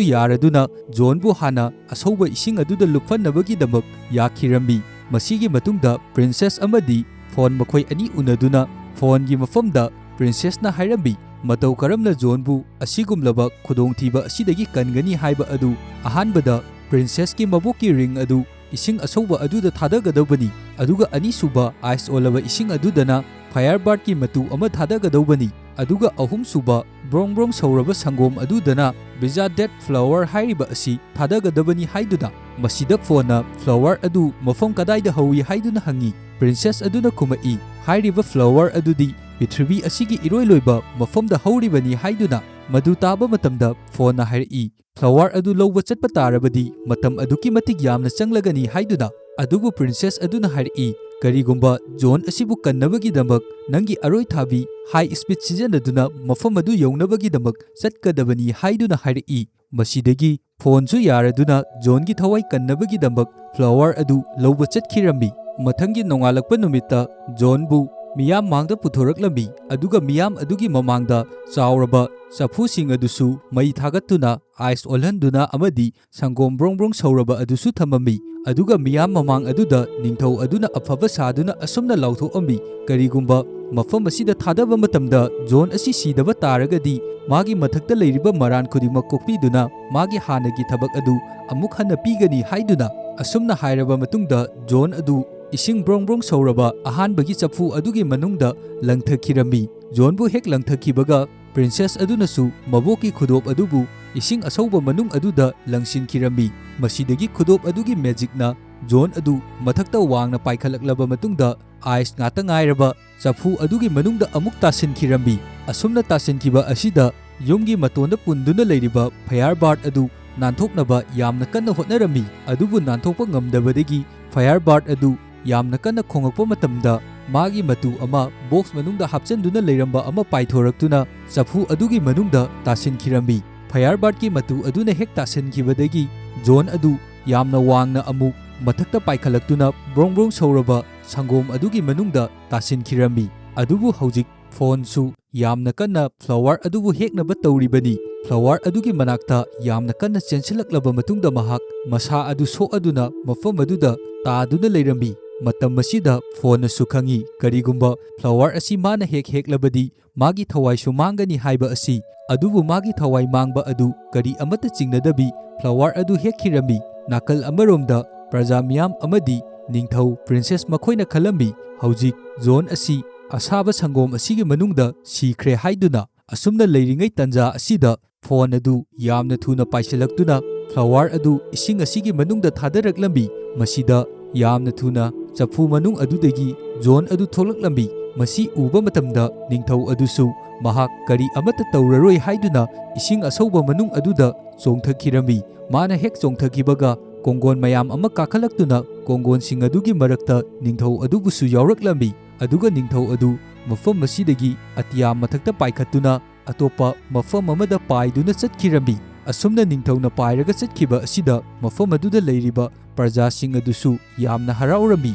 ꯌꯥꯔꯗꯨꯅ ꯖꯣꯟꯕꯨ ꯍꯥꯟꯅ ꯑꯁꯧꯕ ꯏꯁꯤꯡ ꯑꯗꯨꯗ ꯂꯨꯞꯍꯟꯅꯕꯒꯤꯗꯃꯛ ꯌꯥꯈꯤꯔꯝꯃꯤ꯫ ꯃꯁꯤꯒꯤ ꯃꯇꯨꯡꯗ ꯄ꯭ꯔꯤꯟꯁꯦꯁ ꯑꯃꯗꯤ ꯐꯣꯟ ꯃꯈꯣꯏ ꯑꯅꯤ ꯎꯅꯗꯨꯅ ꯐꯣꯟꯒꯤ ꯃꯐꯝꯗ ꯄ꯭ꯔꯤꯟꯁꯦꯁꯅ ꯍꯥꯏꯔꯝꯃꯤ, ꯃꯇꯧ ꯀꯔꯝꯅ ꯖꯣꯟꯕꯨ ꯑꯁꯤꯒꯨꯝꯂꯕ ꯈꯨꯗꯣꯡꯊꯤꯕ ꯑꯁꯤꯗꯒꯤ ꯀꯟꯒꯅꯤ ꯍꯥꯏꯕ ꯑꯗꯨ꯫ ꯑꯍꯥꯟꯕꯗ ꯄ꯭ꯔꯤꯟꯁꯦꯁꯀꯤ ꯃꯕꯣꯛꯀꯤ ꯔꯤꯡ ꯑꯗꯨ ꯏꯁꯤꯡ ꯑꯁꯧꯕ ꯑꯗꯨꯗ ꯊꯥꯗꯒꯗꯧꯕꯅꯤ, ꯑꯗꯨꯒ ꯑꯅꯤꯁꯨꯕ ꯑꯥꯏꯁ ꯑꯣꯜꯂꯕ ꯏꯁꯤꯡ ꯑꯗꯨꯗꯅ ꯐꯥꯌꯔ ꯕꯥꯔꯠꯀꯤ ꯃꯇꯨ ꯑꯃ ꯊꯥꯗꯒꯗꯧꯕꯅꯤ, ꯑꯗꯨꯒ ꯑꯍꯨꯝꯁꯨꯕ ꯕ꯭ꯔꯣꯡ ꯕ꯭ꯔꯣꯡ ꯁꯧꯔꯕ ꯁꯪꯒꯣꯝ ꯑꯗꯨꯗꯅ ꯕꯤꯖꯥ ꯗꯦꯠ ꯐ꯭ꯂꯥꯋꯔ ꯍꯥꯏꯔꯤꯕ ꯑꯁꯤ ꯊꯥꯗꯒꯗꯕꯅꯤ ꯍꯥꯏꯗꯨꯅ꯫ ꯃꯁꯤꯗ ꯐꯣꯟꯅ ꯐ꯭ꯂꯥꯋꯔ ꯑꯗꯨ ꯃꯐꯝ ꯀꯗꯥꯏꯗ ꯍꯧꯏ ꯍꯥꯏꯗꯨꯅ ꯍꯪꯉꯤ꯫ ꯄ꯭ꯔꯤꯟꯁꯦꯁ ꯑꯗꯨꯅ ꯈꯨꯝꯃꯛꯏ, "ꯍꯥꯏꯔꯤꯕ ꯐ꯭ꯂꯥꯋꯔ ꯑꯗꯨꯗꯤ ꯄ꯭ꯔꯤꯊꯤꯕꯤ ꯑꯁꯤꯒꯤ ꯏꯔꯣꯏ ꯂꯣꯏꯕ ꯃꯐꯝꯗ ꯍꯧꯔꯤꯕꯅꯤ" ꯍꯥꯏꯗꯨꯅ꯫ ꯃꯗꯨ ꯇꯥꯕ ꯃꯇꯝꯗ ꯐꯣꯟꯅ ꯍꯥꯏꯔꯛꯏ, "ꯐ꯭ꯂꯥꯋꯔ ꯑꯗꯨ ꯂꯧꯕ ꯆꯠꯄ ꯇꯥꯔꯕꯗꯤ ꯃꯇꯝ ꯑꯗꯨꯛꯀꯤ ꯃꯇꯤꯛ ꯌꯥꯝꯅ ꯆꯪꯂꯒꯅꯤ" ꯍꯥꯏꯗꯨꯅ꯫ ꯑꯗꯨꯕꯨ ꯄ꯭ꯔꯤꯟꯁꯦꯁ ꯑꯗꯨꯅ ꯍꯥꯏꯔꯛꯏ, "ꯀꯔꯤꯒꯨꯝꯕ ꯖꯣꯟ ꯑꯁꯤꯕꯨ ꯀꯟꯅꯕꯒꯤꯗꯃꯛ ꯅꯪꯒꯤ ꯑꯔꯣꯏꯊꯥꯕꯤ ꯍꯥꯏ ꯁ꯭ꯄꯤꯗ ꯁꯤꯖꯤꯟꯅꯗꯨꯅ ꯃꯐꯝ ꯑꯗꯨ ꯌꯧꯅꯕꯒꯤꯗꯃꯛ ꯆꯠꯀꯗꯕꯅꯤ" ꯍꯥꯏꯗꯨꯅ ꯍꯥꯏꯔꯛꯏ꯫ ꯃꯁꯤꯗꯒꯤ ꯐꯣꯟꯁꯨ ꯌꯥꯔꯗꯨꯅ ꯖꯣꯟꯒꯤ ꯊꯋꯥꯏ ꯀꯟꯅꯕꯒꯤꯗꯃꯛ ꯐ꯭ꯂꯥꯋꯔ ꯑꯗꯨ ꯂꯧꯕ ꯆꯠꯈꯤꯔꯝꯃꯤ꯫ ꯃꯊꯪꯒꯤ ꯅꯣꯡꯉꯥꯜꯂꯛꯄ ꯅꯨꯃꯤꯠꯇ ꯖꯣꯟꯕꯨ ꯃꯤꯌꯥꯝ ꯃꯥꯡꯗ ꯄꯨꯊꯣꯔꯛꯂꯝꯃꯤ, ꯑꯗꯨꯒ ꯃꯤꯌꯥꯝ ꯑꯗꯨꯒꯤ ꯃꯃꯥꯡꯗ ꯆꯥꯎꯔꯕ ꯆꯐꯨꯁꯤꯡ ꯑꯗꯨꯁꯨ ꯃꯩ ꯊꯥꯒꯠꯇꯨꯅ ꯑꯥꯏꯁ ꯑꯣꯜꯍꯟꯗꯨꯅ ꯑꯃꯗꯤ ꯁꯪꯒꯣꯝ ꯕ꯭ꯔꯣꯡ ꯕ꯭ꯔꯣꯡ ꯁꯧꯔꯕ ꯑꯗꯨꯁꯨ ꯊꯝꯃꯝꯃꯤ꯫ ꯑꯗꯨꯒ ꯃꯤꯌꯥꯝ ꯃꯃꯥꯡ ꯑꯗꯨꯗ ꯅꯤꯡꯊꯧ ꯑꯗꯨꯅ ꯑꯐꯕ ꯁꯥꯗꯨꯅ ꯑꯁꯨꯝꯅ ꯂꯥꯎꯊꯣꯛꯑꯝꯃꯤ, "ꯀꯔꯤꯒꯨꯝꯕ ꯃꯐꯝ ꯑꯁꯤꯗ ꯊꯥꯗꯕ ꯃꯇꯝꯗ ꯖꯣꯟ ꯑꯁꯤ ꯁꯤꯗꯕ ꯇꯥꯔꯒꯗꯤ ꯃꯥꯒꯤ ꯃꯊꯛꯇ ꯂꯩꯔꯤꯕ ꯃꯔꯥꯟ ꯈꯨꯗꯤꯡꯃꯛ ꯀꯣꯛꯄꯤꯗꯨꯅ ꯃꯥꯒꯤ ꯍꯥꯟꯅꯒꯤ ꯊꯕꯛ ꯑꯗꯨ ꯑꯃꯨꯛ ꯍꯟꯅ ꯄꯤꯒꯅꯤ" ꯍꯥꯏꯗꯨꯅ꯫ ꯑꯁꯨꯝꯅ ꯍꯥꯏꯔꯕ ꯃꯇꯨꯡꯗ ꯖꯣꯟ ꯑꯗꯨ ꯏꯁꯤꯡ ꯕ꯭ꯔꯣꯡ ꯕ꯭ꯔꯣꯡ ꯁꯧꯔꯕ ꯑꯍꯥꯟꯕꯒꯤ ꯆꯐꯨ ꯑꯗꯨꯒꯤ ꯃꯅꯨꯡꯗ ꯂꯪꯊꯈꯤꯔꯝꯃꯤ꯫ ꯖꯣꯟꯕꯨ ꯍꯦꯛ ꯂꯪꯊꯈꯤꯕꯒ ꯄ꯭ꯔꯤꯟꯁꯦꯁ ꯑꯗꯨꯅꯁꯨ ꯃꯕꯣꯛꯀꯤ ꯈꯨꯗꯣꯞ ꯑꯗꯨꯕꯨ ꯏꯁꯤꯡ ꯑꯁꯧꯕ ꯃꯅꯨꯡ ꯑꯗꯨꯗ ꯂꯪꯁꯤꯟꯈꯤꯔꯝꯃꯤ꯫ ꯃꯁꯤꯗꯒꯤ ꯈꯨꯗꯣꯞ ꯑꯗꯨꯒꯤ ꯃꯦꯖꯤꯛꯅ ꯖꯣꯟ ꯑꯗꯨ ꯃꯊꯛꯇ ꯋꯥꯡꯅ ꯄꯥꯏꯈꯠꯂꯛꯂꯕ ꯃꯇꯨꯡꯗ ꯑꯥꯏꯁ ꯉꯥꯛꯇ ꯉꯥꯏꯔꯕ ꯆꯐꯨ ꯑꯗꯨꯒꯤ ꯃꯅꯨꯡꯗ ꯑꯃꯨꯛ ꯇꯥꯁꯤꯟꯈꯤꯔꯝꯃꯤ꯫ ꯑꯁꯨꯝꯅ ꯇꯥꯁꯤꯟꯈꯤꯕ ꯑꯁꯤꯗ ꯌꯨꯝꯒꯤ ꯃꯇꯣꯟꯗ ꯄꯨꯟꯗꯨꯅ ꯂꯩꯔꯤꯕ ꯐꯥꯌꯔ ꯕꯥꯔꯠ ꯑꯗꯨ ꯅꯥꯟꯊꯣꯛꯅꯕ ꯌꯥꯝꯅ ꯀꯟꯅ ꯍꯣꯠꯅꯔꯝꯃꯤ, ꯑꯗꯨꯕꯨ ꯅꯥꯟꯊꯣꯛꯄ ꯉꯝꯗꯕꯗꯒꯤ ꯐꯥꯌꯔ ꯕꯥꯔꯠ ꯑꯗꯨ ꯌꯥꯝꯅ ꯀꯟꯅ ꯈꯣꯡꯂꯛꯄ ꯃꯇꯝꯗ ꯃꯥꯒꯤ ꯃꯇꯨ ꯑꯃ ꯕꯣꯛꯁ ꯃꯅꯨꯡꯗ ꯍꯥꯞꯆꯤꯟꯗꯨꯅ ꯂꯩꯔꯝꯕ ꯑꯃ ꯄꯥꯏꯊꯣꯔꯛꯇꯨꯅ ꯆꯐꯨ ꯑꯗꯨꯒꯤ ꯃꯅꯨꯡꯗ ꯇꯥꯁꯤꯟꯈꯤꯔꯝꯃꯤ꯫ ꯐꯥꯌꯔ ꯕꯥꯔꯠꯀꯤ ꯃꯇꯨ ꯑꯗꯨꯅ ꯍꯦꯛ ꯇꯥꯁꯤꯟꯈꯤꯕꯗꯒꯤ ꯖꯣꯟ ꯑꯗꯨ ꯌꯥꯝꯅ ꯋꯥꯡꯅ ꯑꯃꯨꯛ ꯃꯊꯛꯇ ꯄꯥꯏꯈꯠꯂꯛꯇꯨꯅ ꯕ꯭ꯔꯣꯡ ꯕ꯭ꯔꯣꯡ ꯁꯧꯔꯕ ꯁꯪꯒꯣꯝ ꯑꯗꯨꯒꯤ ꯃꯅꯨꯡꯗ ꯇꯥꯁꯤꯟꯈꯤꯔꯝꯃꯤ꯫ ꯑꯗꯨꯕꯨ ꯍꯧꯖꯤꯛ ꯐꯣꯟꯁꯨ ꯌꯥꯝꯅ ꯀꯟꯅ flower ꯑꯗꯨꯕꯨ ꯍꯦꯛꯅꯕ ꯇꯧꯔꯤꯕꯅꯤ꯫ Flower ꯑꯗꯨꯒꯤ ꯃꯅꯥꯛꯇ ꯌꯥꯝꯅ ꯀꯟꯅ ꯆꯦꯟꯁꯤꯜꯂꯛꯂꯕ ꯃꯇꯨꯡꯗ ꯃꯍꯥꯛ ꯃꯁꯥ ꯑꯗꯨ ꯁꯣꯛꯑꯗꯨꯅ ꯃꯐꯝ ꯑꯗꯨꯗ ꯇꯥꯗꯨꯅ ꯂꯩꯔꯝꯃꯤ꯫ ꯃꯇꯝ ꯑꯁꯤꯗ ꯐꯣꯟꯅꯁꯨ ꯈꯪꯏ, ꯀꯔꯤꯒꯨꯝꯕ flower ꯑꯁꯤ ꯃꯥꯅ ꯍꯦꯛ ꯍꯦꯛꯂꯕꯗꯤ ꯃꯥꯒꯤ ꯊꯋꯥꯏꯁꯨ ꯃꯥꯡꯒꯅꯤ ꯍꯥꯏꯕ ꯑꯁꯤ꯫ ꯑꯗꯨꯕꯨ ꯃꯥꯒꯤ ꯊꯋꯥꯏ ꯃꯥꯡꯕ ꯑꯗꯨ ꯀꯔꯤ ꯑꯃꯠꯇ ꯆꯤꯡꯅꯗꯕꯤ flower ꯑꯗꯨ ꯍꯦꯛꯈꯤꯔꯝꯃꯤ꯫ ꯅꯥꯀꯜ ꯑꯃꯔꯣꯝꯗ ꯄ꯭ꯔꯖꯥ ꯃꯤꯌꯥꯝ ꯑꯃꯗꯤ ꯅꯤꯡꯊꯧ, princess ꯃꯈꯣꯏꯅ ꯈꯜꯂꯝꯃꯤ, ꯍꯧꯖꯤꯛ ꯖꯣꯟ ꯑꯁꯤ ꯑꯁꯥꯕ ꯁꯪꯒꯣꯝ ꯑꯁꯤꯒꯤ ꯃꯅꯨꯡꯗ ꯁꯤꯈ꯭ꯔꯦ ꯍꯥꯏꯗꯨꯅ꯫ ꯑꯁꯨꯝꯅ ꯂꯩꯔꯤꯉꯩ ꯇꯟꯖꯥ ꯑꯁꯤꯗ ꯐꯣꯟ ꯑꯗꯨ ꯌꯥꯝꯅ ꯊꯨꯅ ꯄꯥꯏꯁꯤꯜꯂꯛꯇꯨꯅ flower ꯑꯗꯨ ꯏꯁꯤꯡ ꯑꯁꯤꯒꯤ ꯃꯅꯨꯡꯗ ꯊꯥꯗꯔꯛꯂꯝꯃꯤ꯫ ꯃꯁꯤꯗ ꯌꯥꯝꯅ ꯊꯨꯅ ꯆꯐꯨ ꯃꯅꯨꯡ ꯑꯗꯨꯗꯒꯤ ꯖꯣꯟ ꯑꯗꯨ ꯊꯣꯛꯂꯛꯂꯝꯃꯤ꯫ ꯃꯁꯤ ꯎꯕ ꯃꯇꯝꯗ ꯅꯤꯡꯊꯧ ꯑꯗꯨꯁꯨ ꯃꯍꯥꯛ ꯀꯔꯤ ꯑꯃꯠꯇ ꯇꯧꯔꯔꯣꯏ ꯍꯥꯏꯗꯨꯅ ꯏꯁꯤꯡ ꯑꯁꯧꯕ ꯃꯅꯨꯡ ꯑꯗꯨꯗ ꯆꯣꯡꯊꯈꯤꯔꯝꯃꯤ꯫ ꯃꯥꯅ ꯍꯦꯛ ꯆꯣꯡꯊꯈꯤꯕꯒ ꯀꯣꯡꯒꯣꯟ ꯃꯌꯥꯝ ꯑꯃ ꯀꯥꯈꯠꯂꯛꯇꯨꯅ ꯀꯣꯡꯒꯣꯟꯁꯤꯡ ꯑꯗꯨꯒꯤ ꯃꯔꯛꯇ ꯅꯤꯡꯊꯧ ꯑꯗꯨꯕꯨꯁꯨ ꯌꯥꯎꯔꯛꯂꯝꯃꯤ꯫ ꯑꯗꯨꯒ ꯅꯤꯡꯊꯧ ꯑꯗꯨ ꯃꯐꯝ ꯑꯁꯤꯗꯒꯤ ꯑꯇꯤꯌꯥ ꯃꯊꯛꯇ ꯄꯥꯏꯈꯠꯇꯨꯅ ꯑꯇꯣꯞꯄ ꯃꯐꯝ ꯑꯃꯗ ꯄꯥꯏꯗꯨꯅ ꯆꯠꯈꯤꯔꯝꯃꯤ꯫ ꯑꯁꯨꯝꯅ ꯅꯤꯡꯊꯧꯅ ꯄꯥꯏꯔꯒ ꯆꯠꯈꯤꯕ ꯑꯁꯤꯗ ꯃꯐꯝ ꯑꯗꯨꯗ ꯂꯩꯔꯤꯕ ꯄ꯭ꯔꯖꯥꯁꯤꯡ ꯑꯗꯨꯁꯨ ꯌꯥꯝꯅ ꯍꯔꯥꯎꯔꯝꯃꯤ꯫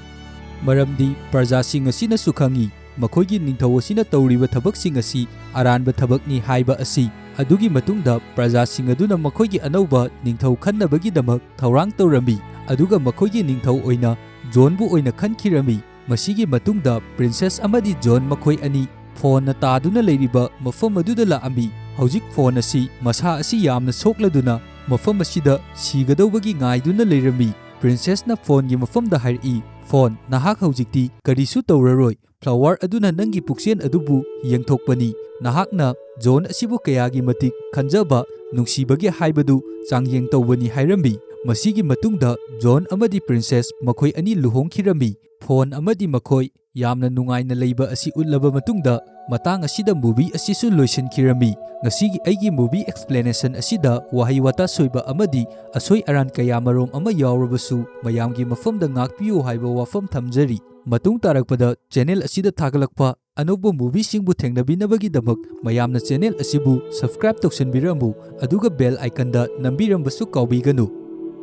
ꯃꯔꯝꯗꯤ ꯄ꯭ꯔꯖꯥꯁꯤꯡ ꯑꯁꯤꯅꯁꯨ ꯈꯪꯏ, ꯃꯈꯣꯏꯒꯤ ꯅꯤꯡꯊꯧ ꯑꯁꯤꯅ ꯇꯧꯔꯤꯕ ꯊꯕꯛꯁꯤꯡ ꯑꯁꯤ ꯑꯔꯥꯟꯕ ꯊꯕꯛꯅꯤ ꯍꯥꯏꯕ ꯑꯁꯤ꯫ ꯑꯗꯨꯒꯤ ꯃꯇꯨꯡꯗ ꯄ꯭ꯔꯖꯥꯁꯤꯡ ꯑꯗꯨꯅ ꯃꯈꯣꯏꯒꯤ ꯑꯅꯧꯕ ꯅꯤꯡꯊꯧ ꯈꯟꯅꯕꯒꯤꯗꯃꯛ ꯊꯧꯔꯥꯡ ꯇꯧꯔꯝꯃꯤ꯫ ꯑꯗꯨꯒ ꯃꯈꯣꯏꯒꯤ ꯅꯤꯡꯊꯧ ꯑꯣꯏꯅ ꯖꯣꯟꯕꯨ ꯑꯣꯏꯅ ꯈꯟꯈꯤꯔꯝꯃꯤ꯫ ꯃꯁꯤꯒꯤ ꯃꯇꯨꯡꯗ princess ꯑꯃꯗꯤ ꯖꯣꯟ ꯃꯈꯣꯏ ꯑꯅꯤ ꯐꯣꯟꯅ ꯇꯥꯗꯨꯅ ꯂꯩꯔꯤꯕ ꯃꯐꯝ ꯑꯗꯨꯗ ꯂꯥꯛꯑꯝꯃꯤ꯫ ꯍꯧꯖꯤꯛ ꯐꯣꯟ ꯑꯁꯤ ꯃꯁꯥ ꯑꯁꯤ ꯌꯥꯝꯅ ꯁꯣꯛꯂꯗꯨꯅ ꯃꯐꯝ ꯑꯁꯤꯗ ꯁꯤꯒꯗꯧꯕꯒꯤ ꯉꯥꯏꯗꯨꯅ ꯂꯩꯔꯝꯃꯤ꯫ Princessꯅ ꯐꯣꯟꯒꯤ ꯃꯐꯝꯗ ꯍꯥꯏꯔꯛꯏ, "ꯐꯣꯟ, ꯅꯍꯥꯛ ꯍꯧꯖꯤꯛꯇꯤ ꯀꯔꯤꯁꯨ ꯇꯧꯔꯔꯣꯏ꯫ Flower ꯑꯗꯨꯅ ꯅꯪꯒꯤ ꯄꯨꯛꯆꯦꯟ ꯑꯗꯨꯕꯨ ꯌꯦꯡꯊꯣꯛꯄꯅꯤ꯫ ꯅꯍꯥꯛꯅ ꯖꯣꯟ ꯑꯁꯤꯕꯨ ꯀꯌꯥꯒꯤ ꯃꯇꯤꯛ ꯈꯟꯖꯕ, ꯅꯨꯡꯁꯤꯕꯒꯦ ꯍꯥꯏꯕꯗꯨ ꯆꯥꯡꯌꯦꯡ ꯇꯧꯕꯅꯤ" ꯍꯥꯏꯔꯝꯃꯤ꯫ ꯃꯁꯤꯒꯤ ꯃꯇꯨꯡꯗ ꯖꯣꯟ ꯑꯃꯗꯤ princess ꯃꯈꯣꯏ ꯑꯅꯤ ꯂꯨꯍꯣꯡꯈꯤꯔꯝꯃꯤ꯫ ꯐꯣꯟ ꯑꯃꯗꯤ ꯃꯈꯣꯏ ꯌꯥꯝꯅ ꯅꯨꯡꯉꯥꯏꯅ ꯂꯩꯕ ꯑꯁꯤ ꯎꯠꯂꯕ ꯃꯇꯨꯡꯗ, ꯃꯇꯥꯡ ꯑꯁꯤꯗ movie ꯑꯁꯤꯁꯨ ꯂꯣꯏꯁꯤꯟꯈꯤꯔꯝꯃꯤ꯫ ꯉꯁꯤꯒꯤ ꯑꯩꯒꯤ movie explanation ꯑꯁꯤꯗ ꯋꯥꯍꯩ ꯋꯥꯇꯥ ꯁꯣꯏꯕ ꯑꯃꯗꯤ ꯑꯁꯣꯏ ꯑꯔꯥꯟ ꯀꯌꯥ ꯃꯔꯣꯝ ꯑꯃ ꯌꯥꯎꯔꯕꯁꯨ, ꯃꯌꯥꯝꯒꯤ ꯃꯐꯝꯗ ꯉꯥꯛꯄꯤꯌꯨ ꯍꯥꯏꯕ ꯋꯥꯐꯝ ꯊꯝꯖꯔꯤ꯫ ꯃꯇꯨꯡ ꯇꯥꯔꯛꯄꯗ channel ꯑꯁꯤꯗ ꯊꯥꯒꯠꯂꯛꯄ ꯑꯅꯧꯕ movieꯁꯤꯡꯕꯨ ꯊꯦꯡꯅꯕꯤꯅꯕꯒꯤꯗꯃꯛ ꯃꯌꯥꯝꯅ channel ꯑꯁꯤꯕꯨ subscribe ꯇꯧꯁꯤꯟꯕꯤꯔꯝꯃꯨ, ꯑꯗꯨꯒ bell iconꯗ ꯅꯝꯕꯤꯔꯝꯕꯁꯨ ꯀꯥꯎꯕꯤꯒꯅꯨ꯫